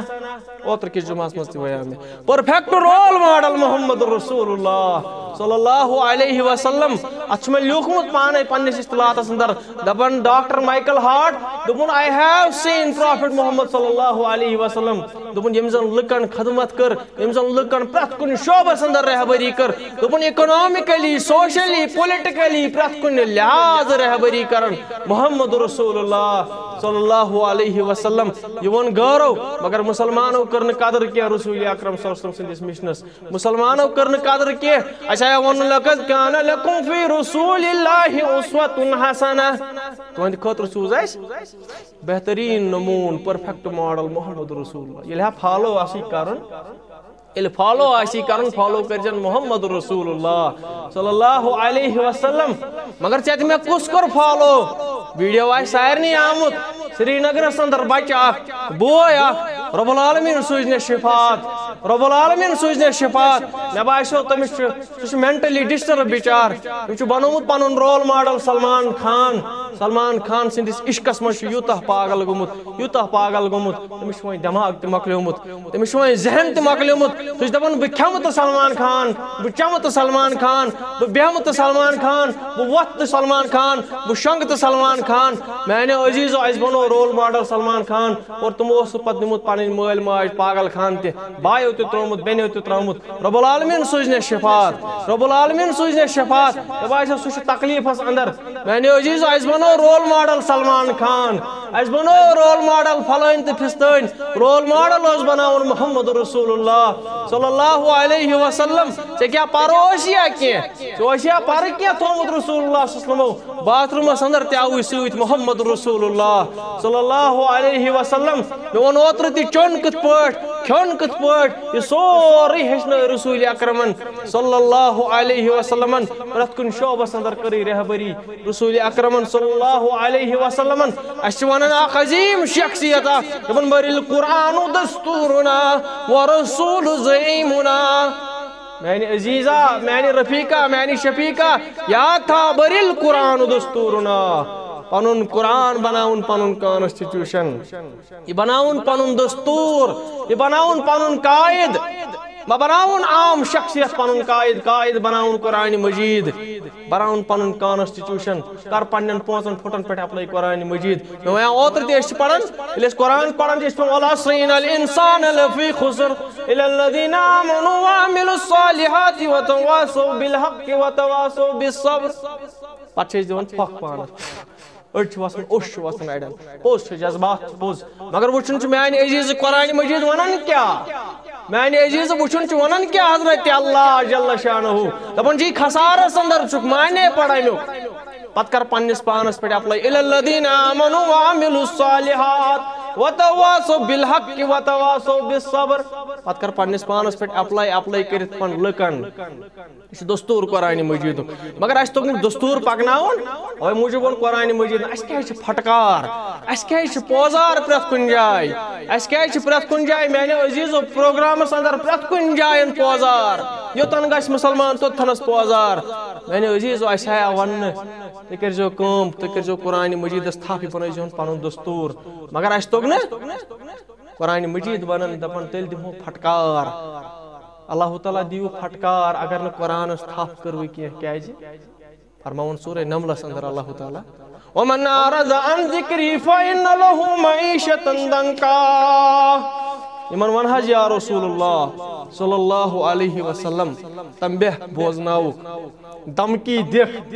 اوترٕ کِس جمعس منٛز تہِ وَیاو مےٚ، پرفیکٹ رول ماڈل محمد رسول اللہ صلی اللہ علیہ وسلم۔ اتھ چھُ مےٚ لیوٗکھمُت پانے پننِس اصطلاحاتس اندر، دپان ڈاکٹر مائیکل ہارٹ، دوٚپُن، I have seen Prophet Muhammad صلی اللہ علیہ وسلم۔ دوٚپُن، ییٚمۍ زن لُکن خدمت کٔر، ییٚمۍ زن لُکن پرٛٮ۪تھ کُنہِ شعبس اندر رہبری کٔر، دوٚپُن، اکنامکلی، سوشلی، پولیٹیکلی، پرٛٮ۪تھ کُنہِ لحاظ رہبری کران محمد رسول اللہ صلی اللہ علیہ وسلم۔ یہِ ووٚن غٲرو، مگر مسلمانو کٔر نہٕ قدر کینٛہہ رسول اکرم صلی اللہ علیہ وسلم سٕنٛدِس مشنس۔ مسلمانو کٔر نہٕ قدر کینٛہہ۔ اَسہِ آیو وَننہٕ، لقد کان لکم فی رسول اللہ اسوۃ حسنہ۔ تُہنٛدِ خٲطرٕ سوٗز اَسہِ بہتریٖن نموٗن، پرفیکٹ ماڈل محمد رسول اللہ۔ ییٚلہِ ہا فالو آسی کرُن، ییٚلہِ فالو آسی کرُن، فالو کٔرزٮ۪ن محمد رسول اللہ صلی اللہ علیہ وسلم۔ مگر ژےٚ تہِ مےٚ کُس کوٚر فالو؟ ویڈیو آسہِ سارنٕے آمُت۔ سرینگرس اندر بچہٕ اکھ، بوے اکھ، رب العالمین سوٗزنس شفاعت، رب العالمین سوٗزنس شفاعت۔ مےٚ باسیو تٔمِس چھُ، سُہ چھُ مینٹلی ڈسٹرب بچار۔ تٔمۍ چھُ بنوومُت پنُن رول ماڈل سلمان خان۔ سلمان خان سٕنٛدِس عشقس منٛز چھُ یوٗتاہ پاگل گوٚمُت، یوٗتاہ پاگل گوٚمُت، تٔمِس چھُ وۄنۍ دٮ۪ماغ تہِ مۄکلیومُت۔ تٔمِس چھُ وۄنۍ ذہن تہِ مۄکلیومُت۔ سُہ چھُ دَپان، بہٕ کھٮ۪مہٕ تہٕ سلمان خان، بہٕ چٮ۪مہٕ تہٕ سلمان خان، بہٕ بیٚہمہٕ تہٕ سلمان خان، بہٕ وۄتھٕ تہٕ سلمان خان، بہٕ شۄنٛگہٕ تہٕ سلمان خان۔ میٛانیو عزیٖزو، اَسہِ بنوو رول ماڈل سلمان خان، اور تِمو اوس سُہ پتہٕ نیوٗمُت پنٕنۍ مٲلۍ ماجہِ پاگل خان تہِ، بایو تہِ ترٛوومُت، بیٚنیو تہِ ترٛوومُت۔ رب العالمین سوٗزنس شفاعت، رب العالمین سوٗزنس شفاعت۔ مےٚ باسیو، سُہ چھُ تکلیٖفس اندر۔ میانیو عزیزو، اَسہِ بنوو رول ماڈل سلمان خان، اَسہِ بنوو رول ماڈل فلٲنۍ تہٕ فستٲنۍ۔ رول ماڈل اوس بناوُن محمد رسول اللہ صلی اللہ علیہ وسلم۔ ژےٚ کیٛاہ پرو اوس یا کینٛہہ؟ ژےٚ اوس یا پرٕ کینٛہہ تھوٚومُت رسول اللہ صلی اللہ علیہ وسلمو؟ باتھ روٗمس اندر تہِ آوُے سۭتۍ محمد رسول اللہ صلی اللہ علیہ وسلم۔ مےٚ ووٚن اوترٕ تہِ، چیوٚن کِتھ پٲٹھۍ، کھیوٚن کِتھ پٲٹھۍ، یہِ سورُے ہیٚچھنٲو رسول اکرمن صلی اللہ علیہ وسلمن۔ پرٛٮ۪تھ کُنہِ شعبس اندر کٔرٕے رہبری رسول اکرمن صلی اللہ علیہ وسلمن۔ اَسہِ چھِ وَنان، اکھ عظیم شخصیت اکھ، دپان، "بل القرآن دستورنا ورسول زعیمنا۔" میانہِ عزیزہ، میانہِ رفیقہ، میانہِ شفیقہ، یاد تھاو، "بل القرآن دستورنا۔" پنُن قرآن بناوُن پنُن کانسٹیٹیوشن، یہِ بناوُن پنُن دستور، یہِ بناوُن پنُن قائد۔ مہ بناوُن عام شخصیت پنُن قائد، قائد بناوُن قرآن مجید، بناوُن پنُن کانسٹیٹیوشن۔ کر پننٮ۪ن پانٛژن فُٹن پٮ۪ٹھ اپلاے قرآن مجید۔ مےٚ وَنیٛاو اوترٕ تہِ، أسۍ چھِ پران، ییٚلہِ أسۍ قرآن پران چھِ، أسۍ چھِ پران، "والعصر ان الانسان لفی خسر، الا الذین آمنوا وعملوا الصالحات وتواصوا بالحق وتواصوا بالصبر۔" پتہٕ چھِ أسۍ دِوان پھۄکھ پانس۔ أڑۍ چھِ وَسان، اوٚش چھُ وَسان اَڑٮ۪ن۔ پوٚز چھُ، جذبات چھِ پوٚز۔ مگر وٕچھُن چھُ میٛانہِ عزیٖزٕ قرآنِ مجیٖد وَنان کیٛاہ؟ میٛانہِ عزیٖزٕ وٕچھُن چھُ وَنان کیٛاہ حضرت اللہ جل شانہ؟ دَپان چھِ، یہِ خسارَس اندر چھُکھ، معنی پَر اَمیُک۔ پَتہٕ کر پنٛنِس پانَس پٮ۪ٹھ apply۔ الا الذین آمنوا وعملوا الصالحات وتواصوا بالحق وتواصوا بالصبر۔ پَتہٕ کر پنٛنِس پانَس پٮ۪ٹھ apply، apply کٔرِتھ پَن لُکَن۔ یہِ چھُ دستور قرآنِ مجیدُک۔ مگر اَسہِ توٚگ نہٕ دستور پَکناوُن، اَوَے موٗجوٗب ووٚن قرآنِ مجیدن، اَسہِ کیٛازِ چھِ پھٹکار؟ اَسہِ کیٛازِ چھِ پوزار پرٛٮ۪تھ کُنہِ جایہِ؟ اَسہِ کیٛازِ چھِ پرٛٮ۪تھ کُنہِ جایہِ، میٛانیو عزیٖزو، پروگرامَس اندر پرٛٮ۪تھ کُنہِ جایَن پوزار؟ یوٚتَن گژھِ مُسلمان، توٚتتھَنَس پوزار۔ میٛانیو عزیٖزو، اَسہِ آیا وَننہٕ، تُہۍ کٔرۍزیو کٲم، تُہۍ کٔرۍزیو قرآنِ مجیدَس تھپھ، یہِ بنٲیزیون پَنُن دستور۔ مگر اَسہِ توٚگ نہٕ۔ قرآنِ مجیٖد وَنان، دَپان، تیٚلہِ دِمو پھٹکار۔ اللہ تعالیٰ دِیِو پھٹکار، اگر نہٕ قرآنَس تھپھ کٔروٕ کینٛہہ۔ کیٛازِ؟ فرماوان سورہ نملس اندر اللہ تعالیٰ، "ومن اعرض عن ذکری فإن لہ معیشة ضنکا۔" یِمن وَن حظ یا رسول اللہ صلی اللہ علیہ وسلم، تنبیہ بوزناوُکھ، دمکی دِکھ،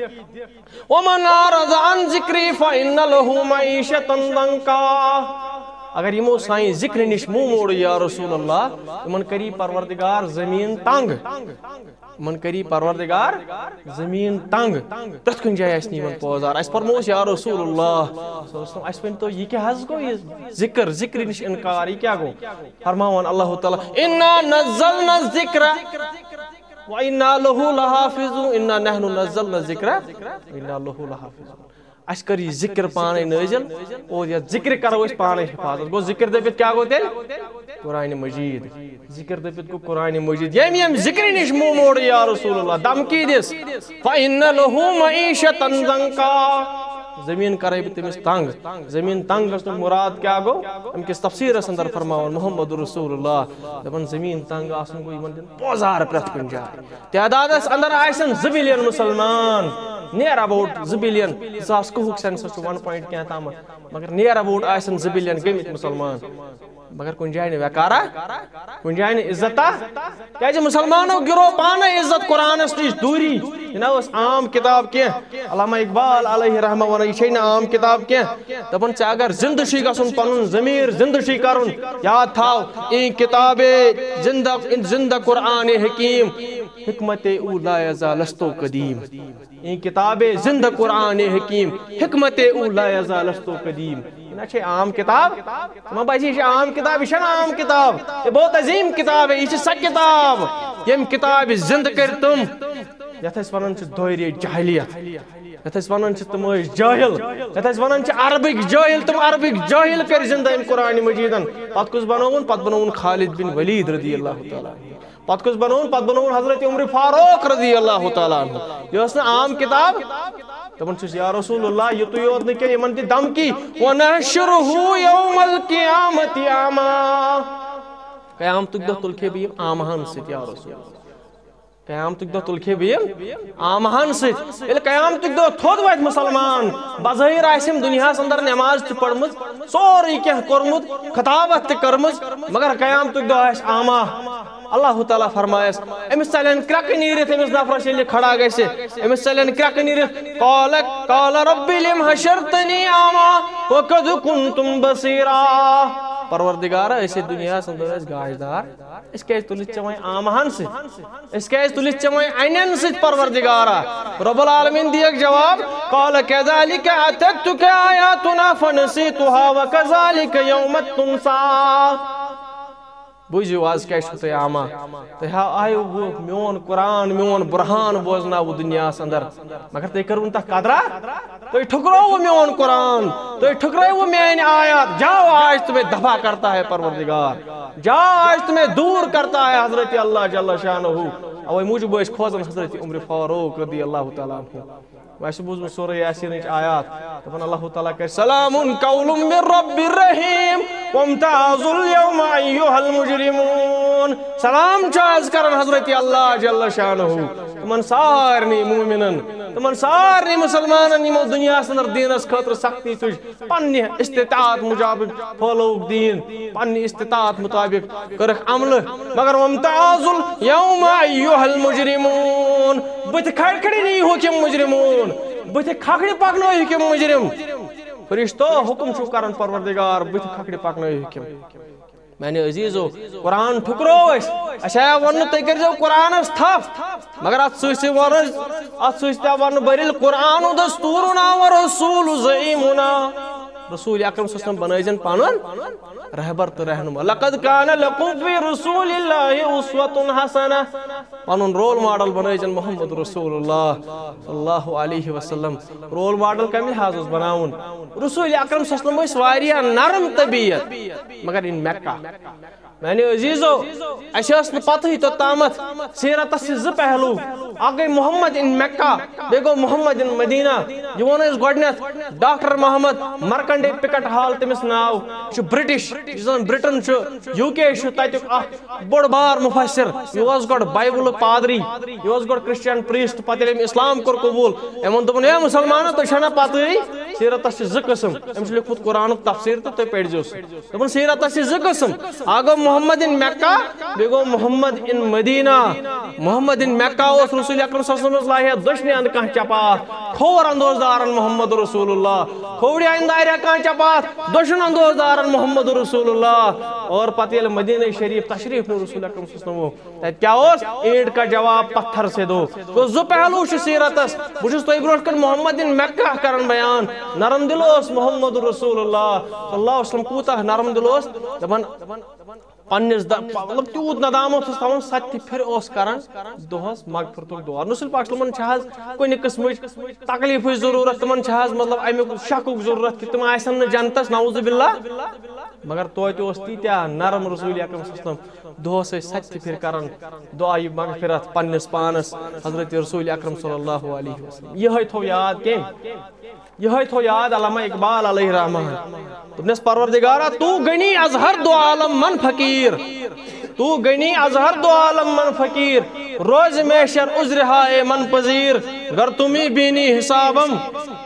"ومن اعرض عن ذکری فإن لہ معیشة ضنکا۔" اگر یِمو سانہِ ذکرِ نِش منہ موڑ یا رسول اللہ، یِمن کری پروردگار زمین تنگ۔ یِمن کری پروردگار زمین تنگ۔ پرٛٮ۪تھ کُنہِ جایہِ آسہِ نہٕ یِمن پوزار۔ اَسہِ فرمووُس، یا رسول اللہ صلی اللہ علیہ وسلم، اَسہِ ؤنۍ تو، یہِ کیٛاہ حظ گوٚو، یہِ ذکر، ذکرِ نِش انکار، یہِ کیٛاہ گوٚو؟ فرماوان اللہ تعالیٰ، "انا نزلنا الذکر وانا لہ لحافظون، انا نحن نزلنا الذکر وانا لہ لحافظون۔" اَسہِ کٔر یہِ ذکر پانے نٲزِل اور یَتھ ذکرِ کرو أسۍ پانے حفاظت۔ گوٚو ذکر دٔپِتھ کیٛاہ گوٚو تیٚلہِ؟ قرآنِ مجیٖد۔ ذکر دٔپِتھ گوٚو قرآنِ مجیٖد۔ ییٚمۍ ییٚمۍ ذکرِ نِش منہ موڑ یا رسول اللہ، دمکی دِس، "فإن لہ معیشة ضنکا۔" زمین کرے بہٕ تٔمِس تنگ۔ زمین تنگ گژھنُک مُراد کیٛاہ گوٚو؟ اَمہِ کِس تفسیٖرس اندر فرماوان محمد رسول اللہ، دَپان زمین تنگ آسُن گوٚو یِمن دِنۍ پوزار پرٛٮ۪تھ کُنہِ جایہِ۔ تعدادس اندر آسن زٕ بلین مسلمان، near about زٕ بلین، زٕ ساس کُہُک census چھُ one point کینٛہہ تامتھ، مگر near about آسن زٕ بلین گٔمٕتۍ مسلمان۔ مگر کُنہِ جایہِ نہٕ وقارا، کُنہِ جایہِ نہٕ عزتا۔ کیٛازِ مسلمانو گِرو پانے عزت قرآنس نِش دوٗری۔ یہِ نہ ٲس عام کتاب کینٛہہ۔ علامہ اقبال علیہ رحمہ ونان، یہِ چھے نہٕ عام کتاب کینٛہہ۔ دَپان، ژےٚ اگر زندٕ چھُے گژھُن، پنُن ضمیٖر زندٕ چھُے کرُن، یاد تھاو، این کتاب زندہ، این زندہ قرآن حکیم، حکمت او لا یزال است و قدیم۔ این کتاب زندہ قرآن حکیم، حکمت او لا یزال است و قدیم۔ یہِ نہ چھے عام کتاب۔ تِمن باسہِ، یہِ چھِ عام کتاب، یہِ چھَنہٕ عام کتاب۔ یہِ بہت عظیم کتاب ہے، یہِ چھِ سۄ کتاب، ییٚمہِ کتابہِ زندٕ کٔرۍ تِم، یَتھ أسۍ وَنان چھِ دورِ جاہلیت، یَتھ أسۍ وَنان چھِ تِم ٲسۍ جٲہِل، یَتھ أسۍ وَنان چھِ عربٕکۍ جٲہِل، تِم عربٕکۍ جٲہِل کٔرۍ زِندٕ أمۍ قرآنِ مجیٖدَن۔ پَتہٕ کُس بَنووُن؟ پَتہٕ بَنووُن خالد بن ولید رضی اللہ تعالیٰ عنہ۔ پَتہٕ کُس بَنووُن؟ پَتہٕ بَنووُن حضرت عمر فاروق رضی اللہ تعالیٰ عنہ۔ یہِ ٲس نہٕ عام کِتاب۔ دَپان چھُس، یا رسول اللہ، یِتُے یوت نہٕ کینٛہہ، یِمَن تہِ دھمکی، "ونحشرہ یوم القیامۃ اعمیٰ۔" قیامتُک دۄہ تُلکھے بہٕ یِم آمہَن سۭتۍ، یا رسول اللہ۔ قیامتُک دۄہ تُلکھے بہٕ یِم آمہَن سۭتۍ۔ ییٚلہِ قیامتُک دۄہ تھوٚد وۄتھِ مُسلمان، بظٲہِر آسہِ أمۍ دُنیاہَس اندر نٮ۪ماز تہِ پٔرمٕژ، سورُے کینٛہہ کوٚرمُت، خطابت تہِ کٔرمٕژ، مگر قیامتُک دۄہ آسہِ آمہ۔ اللہ تعالیٰ فرمایس، أمِس ژَلن کرٛٮ۪کہٕ نیٖرِتھ، أمِس نفرس ییٚلہِ کھڑا گژھِ، أمِس ژَلن کرٛٮ۪کہٕ نیٖرِتھ، "قال، قال رب لم حشرتنی اعمیٰ وقد کنت بصیراً۔" پروردگارا، أسۍ ہے دُنیاہَس اندر ٲسۍ گاشدار، أسۍ کیٛازِ تُلِتھ ژےٚ وۄنۍ آمہَن سۭتۍ؟ أسۍ کیٛازِ تُلِتھ ژےٚ وۄنۍ اَنٮ۪ن سۭتۍ، پروردگارا؟ رب العالمین دِیَکھ جواب، "قال كذلك أتتك آياتنا فنسيتها وكذلك اليوم تنسى۔" بوٗزِو، آز کیٛازِ چھُو تُہۍ آما؟ تُہۍ ہا آیوٕ میون قرآن، میون برہان بوزناوٕ دُنیاہَس اندر، مگر تُہۍ کٔروٕ نہٕ تَتھ قدرا۔ تُہۍ ٹھُکرووٕ میون قرآن، تُہۍ ٹھُکرٲوٕ میٲنۍ آیات۔ جاؤ، آج تمہیں دفع کرتا ہے پروردگار، جاؤ، آج تمہیں دور کرتا ہے حضرت اللہ جل شانہ۔ اوے موٗجوٗب ٲسۍ کھوژان حضرت عمر فاروق رضی اللہ تعالیٰ عنہ۔ وۄنۍ چھُ بوٗزمُت سورہ یاسینٕچ آیات، دَپان اللہ تعالیٰ کَرِ، "سلام قول من رب الرحیم، وامتازوا الیوم ایھا المجرمون۔" سلام چھُ آز کران حضرت اللہ جل شانہ تِمن سارنٕے مومنن، تِمن سارنٕے مسلمانن، یِمو دُنیاہس اندر دیٖنس خٲطرٕ سختی تُج، پننہِ استطاعت مطابق پھٲلووُکھ دیٖن، پننہِ استطاعت مطابق کٔرٕکھ عملہٕ، مگر وامتازوا الیوم ایھا المجرمون، بٕتھِ کھڑکھڑِ نِیِو حُکم مجرمون، بٕتھِ کھکھڑِ پکنٲیِو حُکم مجرم۔ فرشتو، حُکم چھُو کران پروردگار، بٕتھِ کھکھڑِ پکنٲیِو حُکم۔ میانہِ عزیزو، قرآن ٹھُکرو أسۍ، اَسہِ آیا وَننہٕ تُہۍ کٔرۍزیو قرآنَس تھپھ، مگر اَتھ سۭتۍ سۭتۍ وَنو أسۍ، اَتھ سۭتۍ سۭتۍ تہِ وَنہٕ بٔرِل، قرآن دستورنا و رسول زعیمنا۔ رسول اکرم صلی اللہ علیہ وسلم بنٲیزٮ۪ن پنُن رہبر تہٕ رہنما۔ لقد کان لکم فی رسول اللہ اسوۃ حسنہ۔ پنُن رول ماڈل بنٲیزٮ۪ن محمد رسول اللہ صلی اللہ علیہ وسلم۔ رول ماڈل کمہِ لحاظ اوس بناوُن؟ رسول اکرم صلی اللہ علیہ وسلم ٲسۍ واریاہ نرم طبیعت، مگر ان مکہ۔ میانہِ عزیزو، اَسہِ ٲس نہٕ پتہٕے توٚتامَتھ سیٖرتَس چھِ زٕ پہلو، اکھ گٔے محمد ان مکہ، بیٚیہِ گوٚو محمد ان مدینہ۔ یہِ ووٚن اَسہِ گۄڈٕنٮ۪تھ ڈاکٹر محمد مرکنڈے پکٹ ہال، تٔمِس ناو، یہِ چھُ برٹش، یُس زَن برٹن چھُ، یوٗ کے چھُ، تَتیُک اکھ بوٚڑ بار مفسر۔ یہِ اوس گۄڈٕ بایبلُک پادری، یہِ اوس گۄڈٕ کرسچن پریسٹ، پتہٕ ییٚلہِ أمۍ اسلام کوٚر قبوٗل، أمۍ ووٚن، دوٚپُن، "اے مسلمانو، تُہۍ چھِو نا پتہٕے، سیٖرتَس چھِ زٕ قٕسم۔" أمۍ چھُ لیوٚکھمُت قرآنُک تفسیٖر تہٕ تُہۍ پٔرۍزیو سُہ۔ دوٚپُن، سیٖرتَس چھِ زٕ قٕسم، اکھ گوٚو محمد ان مکہ، بیٚیہِ گوٚو محمد ان مدینہ۔ محمد ان مکہ اوس رسول اکرم صلی اللہ علیہ وسلمس لاہے دٔچھنہِ اندٕ کانٛہہ چپاتھ، کھووُر اندوز دارن محمد رسول اللہ، کھوورِ اندارِ کانٛہہ چپاتھ، دٔچھُن اندوز دارن محمد رسول اللہ۔ اور پتہٕ ییٚلہِ مدینہ شریف تشریف نیوٗ رسول اکرم صلی اللہ علیہ وسلم، تتہِ کیا اوس؟ اینٹ کا جواب پتھر سے دو۔ گوٚو، زٕ پہلو چھِ سیٖرتس۔ بہٕ چھُس تۄہہِ برونٛٹھ کنہِ محمد ان مکہ کران بیان۔ نرم دل اوس محمد رسول اللہ صلی اللہ علیہ وسلم، کوٗتاہ نرم دل اوس۔ دپان پننِس د-، مطلب، تیوٗت ندامت اوس تھاوان، ستہِ پھِرِ اوس کران دۄہس مغفرتُک دعا۔ رسول پاک صلی اللہ علیہ وسلمن چھِ حظ کُنہِ قٕسمٕچ تکلیفٕچ ضروٗرت، تِمن چھِ حظ، مطلب، امیُک شکُک ضروٗرت کہِ تِم آسن نہٕ جنتس، نعوذ باللہ۔ مگر توتہِ اوس تیٖتیٛاہ نرم رسول اکرم صلی اللہ علیہ وسلم۔ دۄہس ٲسۍ ستہِ پھِرِ کران دعایہِ مغفرت پننِس پانس حضرت رسول اکرم صلی اللہ علیہ وسلم۔ یِہوٚے تھوٚو یاد کٔمۍ؟ یِہوٚے تھوٚو یاد علامہ اقبال علیہ رحمان۔ دوٚپنس، پروردگارا، تو غنی از ہر دو عالم من فقیر، تو غنی از ہر دو عالم من فقیر، روز محشر عذر ہائے من پذیر، گر تمی بینی حسابم،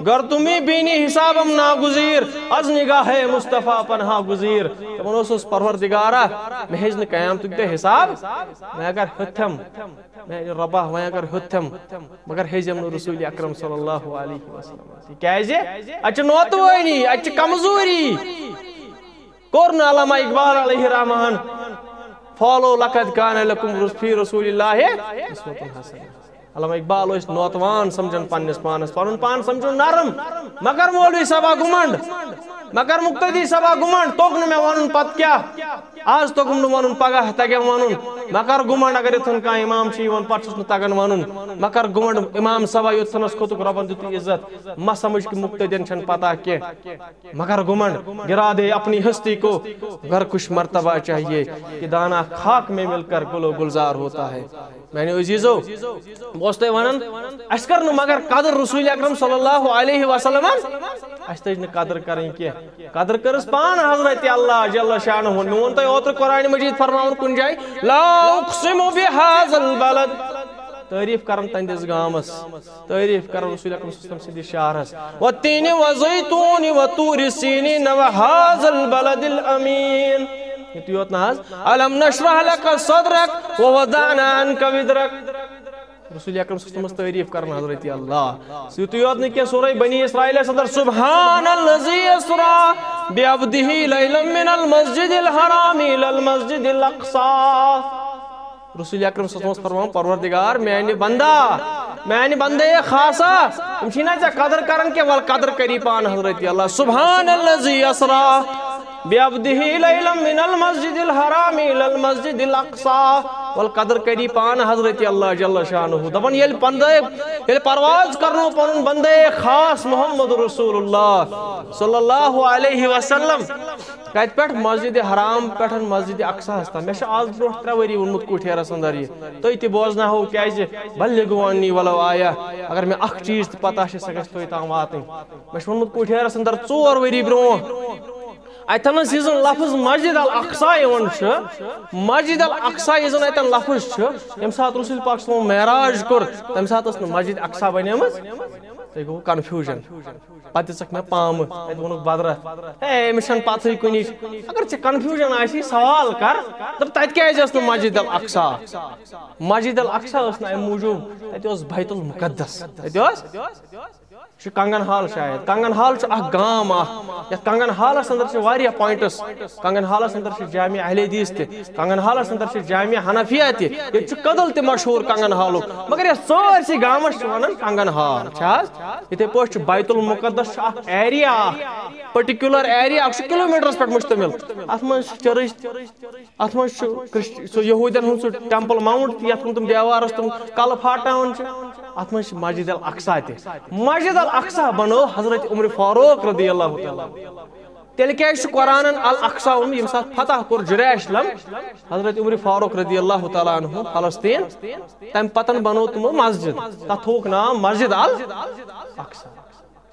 گر تمی بینی حسابم ناگزیر، از نگاہ مصطفیٰ پناہ گزیر۔ دپان اوسُس، پروردگارا، مےٚ ہیٚچھ نہٕ قیامتُک تہِ حساب، وۄنۍ اگر ہیوٚتتھم، میانہِ رۄبا، وۄنۍ اگر ہیوٚتتھم، مگر ہیٚزٮ۪م نہٕ رسول اکرم صلی اللہ علیہ وسلم۔ تِکیازِ اتہِ چھِ نوتوٲنی، اتہِ چھِ کمزوری۔ کوٚر نہٕ علامہ اقبال علیہ رحمان فالو، لقد کان لکم فی رسول اللہ اسوۃ حسنہ۔ علامہ اقبال ٲسۍ نوتوان سمجھان پننِس پانس، پنُن پان سمجھُن نرم۔ مگر مولوی صٲبا گُمنڈ، مگر مقتدی صٲبا گُمنڈ، توٚگ نہٕ مےٚ ونُن پتہٕ کیٛاہ؟ آز توٚگُم نہٕ ونُن، پگاہ تگٮ۪م ونُن۔ مگر گُمنڈ، اگر یِتھن کانٛہہ امام چھُ یِوان، پتہٕ چھُس نہٕ تگان ونُن۔ مگر گُمنڈ، امام صٲبا یوٚتتھنس کھوٚتُکھ، رۄبن دیُتُے عزت، مہ سمجھ کہِ مقتدین چھنہٕ پتہ کینٛہہ۔ مگر گُمنڈ، گرا دے اپنی ہستی کو، گر کچھ مرتبہ چاہیے، کہ دانا خاک میں مل کر گل و گلزار ہوتا ہے۔ میانیو عزیزو، بہٕ اوسُس تۄہہِ ونان، اسہِ کٔر نہٕ مگر قدر رسول اکرم صلی اللہ علیہ وسلمن، اسہِ تٔج نہٕ قدر کرٕنۍ کینٛہہ۔ قدر کٔرٕس پانہٕ حضرت اللہ جل شانہ۔ مےٚ ووٚن تۄہہِ اوترٕ قرآن مجید فرماوُن کُنہِ جایہِ، لا اقسم بہذا البلد، تعریف کران تہنٛدِس گامس، تعریف کران رسول اکرم صلی اللہ علیہ وسلم سٕنٛدِس شہرس۔ والتین والزیتون وطور سینین وهذا البلد الامین۔ یُتُے یوت نہ حظ، الم نشرح لک صدرک ووضعنا عنک وزرک۔ رسول اکرم صلی اللہ علیہ وسلم تعریف کران حضرت اللہ۔ یُتُے یوت نہٕ کینٛہہ، سورہ بنی اسرائیلس اندر، سبحان الذی اسری بعبدہ لیلا من المسجد الحرام الی المسجد الاقصی۔ رسول اکرم صلی اللہ علیہ وسلم فرمان، پروردگار، میانہِ بندہ، میانہِ بندے خاصہ، یِم چھِی نہ ژےٚ قدر کران کینٛہہ، ول قدر کری پان حضرت اللہ۔ سبحان الذی اسری بعبده ليلا من المسجد الحرام إلى المسجد الأقصى۔ ول قدر کری پان حضرت اللہ جل شانہ۔ دپان ییٚلہِ پندے، ییٚلہِ پرواز کرنو پنُن بندے خاص محمد رسول اللہ صلی اللہ علیہ وسلم، کتہِ پٮ۪ٹھ؟ مسجد حرام پٮ۪ٹھ مسجد اقصاہس تام۔ مےٚ چھُ آز برونٛٹھ ترٛےٚ ؤری ووٚنمُت کُٹھیرس اندر یہِ، تُہۍ تہِ بوزناوہو، کیازِ بلغوا عنی ولو آیہ، اگر مےٚ اکھ چیٖز تہِ پتہ چھِ، سۄ گژھِ تُہۍ تام واتٕنۍ۔ مےٚ چھُ ووٚنمُت کُٹھیرس اندر ژور ؤری برونٛہہ، اتٮ۪ن ٲس یُس زن لفظ مسجد الاقصی یِوان چھُ، مسجد الاقصی یُس زن اتٮ۪ن لفظ چھُ، ییٚمہِ ساتہٕ رسول پاک صلی اللہ علیہ وسلم معراج کوٚر، تمہِ ساتہٕ ٲس نہٕ مسجد اقصی بنیمٕژ۔ تۄہہِ گوٚو کنفیوٗجن۔ پتہٕ دِژکھ مےٚ پامہٕ، تتہِ ووٚنُکھ بدرس، ہے، أمِس چھنہٕ پتہٕے کُنِچ۔ اگر ژےٚ کنفیوٗجن آسی، سوال کر، دپ، تتہِ کیازِ ٲس نہٕ مسجد الاقصی؟ مسجد الاقصی ٲس نہٕ امہِ موٗجوٗب، تتہِ اوس بیت المقدس۔ تتہِ اوس، یہِ چھُ کنگن ہال شاید۔ کنگن ہال چھُ اکھ گام اکھ، یتھ کنگن ہالس اندر چھِ واریاہ پوینٹس۔ کنگن ہالس اندر چھِ جامع اہل حدیث تہِ، کنگن ہالس اندر چھِ جامع حنفیہ تہِ۔ ییٚتہِ چھُ کدل تہِ مشہوٗر کنگن ہالُک، مگر یتھ سٲرسٕے گامس چھِ ونان کنگن ہال۔ چھِ حظ؟ یِتھے پٲٹھۍ چھُ بیت المقدس، چھُ اکھ ایریا اکھ، پٔٹِکیوٗلر ایریا اکھ، چھُ کلوٗمیٖٹرس پٮ۪ٹھ مُشتمِل۔ اتھ منٛز چھِ چرچ، اتھ منٛز چھُ کرسچ-، سُہ یہوٗدین ہُنٛد سُہ ٹیمپل ماؤنٹ تہِ، یتھ کُن تِم دیوارس تِم کلہٕ پھاٹاوان چھِ۔ اتھ منٛز چھِ مسجد الاقصی تہِ۔ مسجد الاقصی بنٲو حضرت عمر فاروق رضی اللہ تعالیٰ عنہ۔ تیٚلہِ کیازِ چھُ قرآنن الاقصی ووٚنمُت؟ ییٚمہِ ساتہٕ فتح کوٚر جریشلم حضرت عمر فاروق رضی اللہ تعالیٰ عنہ فلسطین، تمہِ پتن بنوو تِمو مسجد، تتھ تھووُکھ ناو مسجد الاقصی۔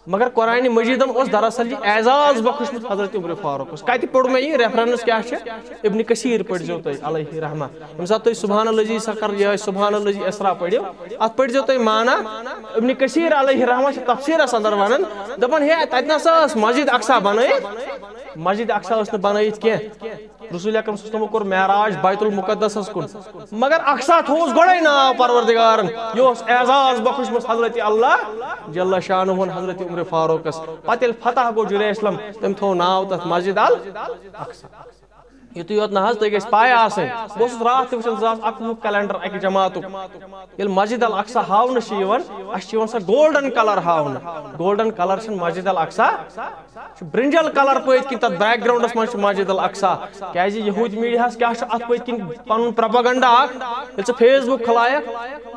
مگر قرآن مجیدن اوس دراصل یہِ اعزاز بخشمُت حضرت عمر فاروقس۔ کتہِ پوٚر مےٚ یہِ؟ ریفرنس کیٛاہ چھِ؟ ابن کثیر پٔرۍزیو تُہۍ علیہ رحمہ۔ ییٚمہِ ساتہٕ تُہۍ سبحان الذی سخر یا سبحان الذی اسرا پٔرِو، اتھ پٔرۍزیو تُہۍ معنی۔ ابن کثیر علیہ رحمہ چھِ تفسیرس اندر ونان، دپان، ہے، تتہِ نسا ٲس مسجد اقصی بنٲیِتھ، مسجد اقصی ٲس نہٕ بنٲیِتھ کینٛہہ۔ رسول اکرم صلی اللہ علیہ وسلم کوٚر معراج بیت المقدسس کُن، مگر اقصی تھووُس گۄڈے ناو پروردگارن۔ یہِ اوس اعزاز بخشمُت حضرت اللہ جل شانہ ہن حضرت عمر فاروقس۔ پتہٕ ییٚلہِ فتح گوٚو جریشلم، تٔمۍ تھوو ناو تتھ مسجد الاقصی۔ یُتُے یوت نہ حظ، تۄہہِ گژھِ پاے آسٕنۍ، بہٕ اوسُس راتھ تہِ وٕچھان زٕ ساس اَکوُہ کیلنڈر اکہِ جماعتُک۔ ییٚلہِ مسجد الاقصی ہاونہٕ چھِ یِوان، اَسہِ چھِ یِوان سۄ گولڈن کلر ہاونہٕ۔ گولڈن کلر چھِنہٕ مسجد الاقصی، چھُ برنجل کلر پٔتۍ کِنۍ، تَتھ بیک گراؤنڈس منٛز چھُ مسجد الاقصی۔ کیازِ یہوٗدۍ میٖڈیاہَس کیٛاہ چھُ اَتھ پٔتۍ کِنۍ؟ پنُن پروپیگنڈا اکھ۔ ییٚلہِ ژٕ فیس بُک کھلایکھ،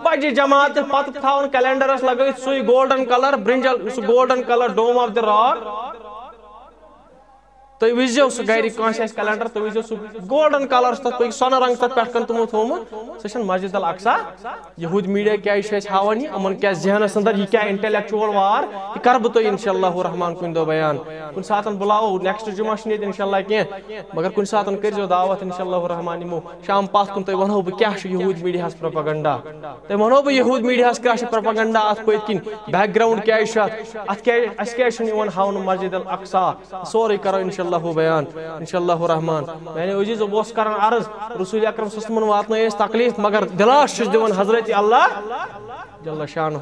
بجہِ جماعت تہِ پتہٕ تھاوان کیلنڈرس لگٲوِتھ سُے گولڈن کلر برنجل، سُہ golden colour dome of the rock. تُہۍ وٕچھزیو سُہ گرِ کٲنٛسہِ آسہِ کیلنڈر، تُہۍ وٕچھزیو سُہ گولڈن کلر چھُ تَتھ پٔتۍ، سۄنہٕ رنٛگ چھُ تَتھ پٮ۪ٹھ کَنۍ تِمو تھوٚومُت۔ سۄ چھَنہٕ مسجد الاقصی۔ یہوٗدۍ میٖڈیا کیٛازِ چھُ اَسہِ ہاوان یہِ؟ یِمَن کیٛاہ ذہنَس اندر یہِ کیٛاہ انٹلیکچوَل وار؟ یہِ کَرٕ بہٕ تۄہہِ انشاءاللہ الرحمن کُنہِ دۄہ بیان۔ کُنہِ ساتَن بُلاوو، نیکسٹ جمعہ چھُنہٕ ییٚتہِ انشاءاللہ کینٛہہ، مگر کُنہِ ساتَن کٔرۍزیو دعوت انشاءاللہ الرحمن، یِمو شام پَتھ کُن تۄہہِ وَنہو بہٕ کیٛاہ چھُ یہوٗدۍ میٖڈیاہَس پروپیگنڈا۔ تۄہہِ وَنہو بہٕ یہوٗدۍ میٖڈیاہَس کیٛاہ چھُ پروپیگنڈا اَتھ پٔتۍ کِنۍ، بیک گراؤنڈ کیٛازِ چھُ اَتھ، اَتھ کیٛازِ، اَسہِ کیٛازِ چھُنہٕ یِوان ہاونہٕ مسجد الاقصی؟ سورُے کرو انشاءاللہ بیان، انشاءاللہ الرحمن۔ میانیو عزیزو، بہٕ اوسُس کران عرض، رسول اکرم صلی اللہ علیہ وسلمن واتنٲے أسۍ تکلیف، مگر دِلاس چھُس دِوان حضرت اللہ جل شانہ۔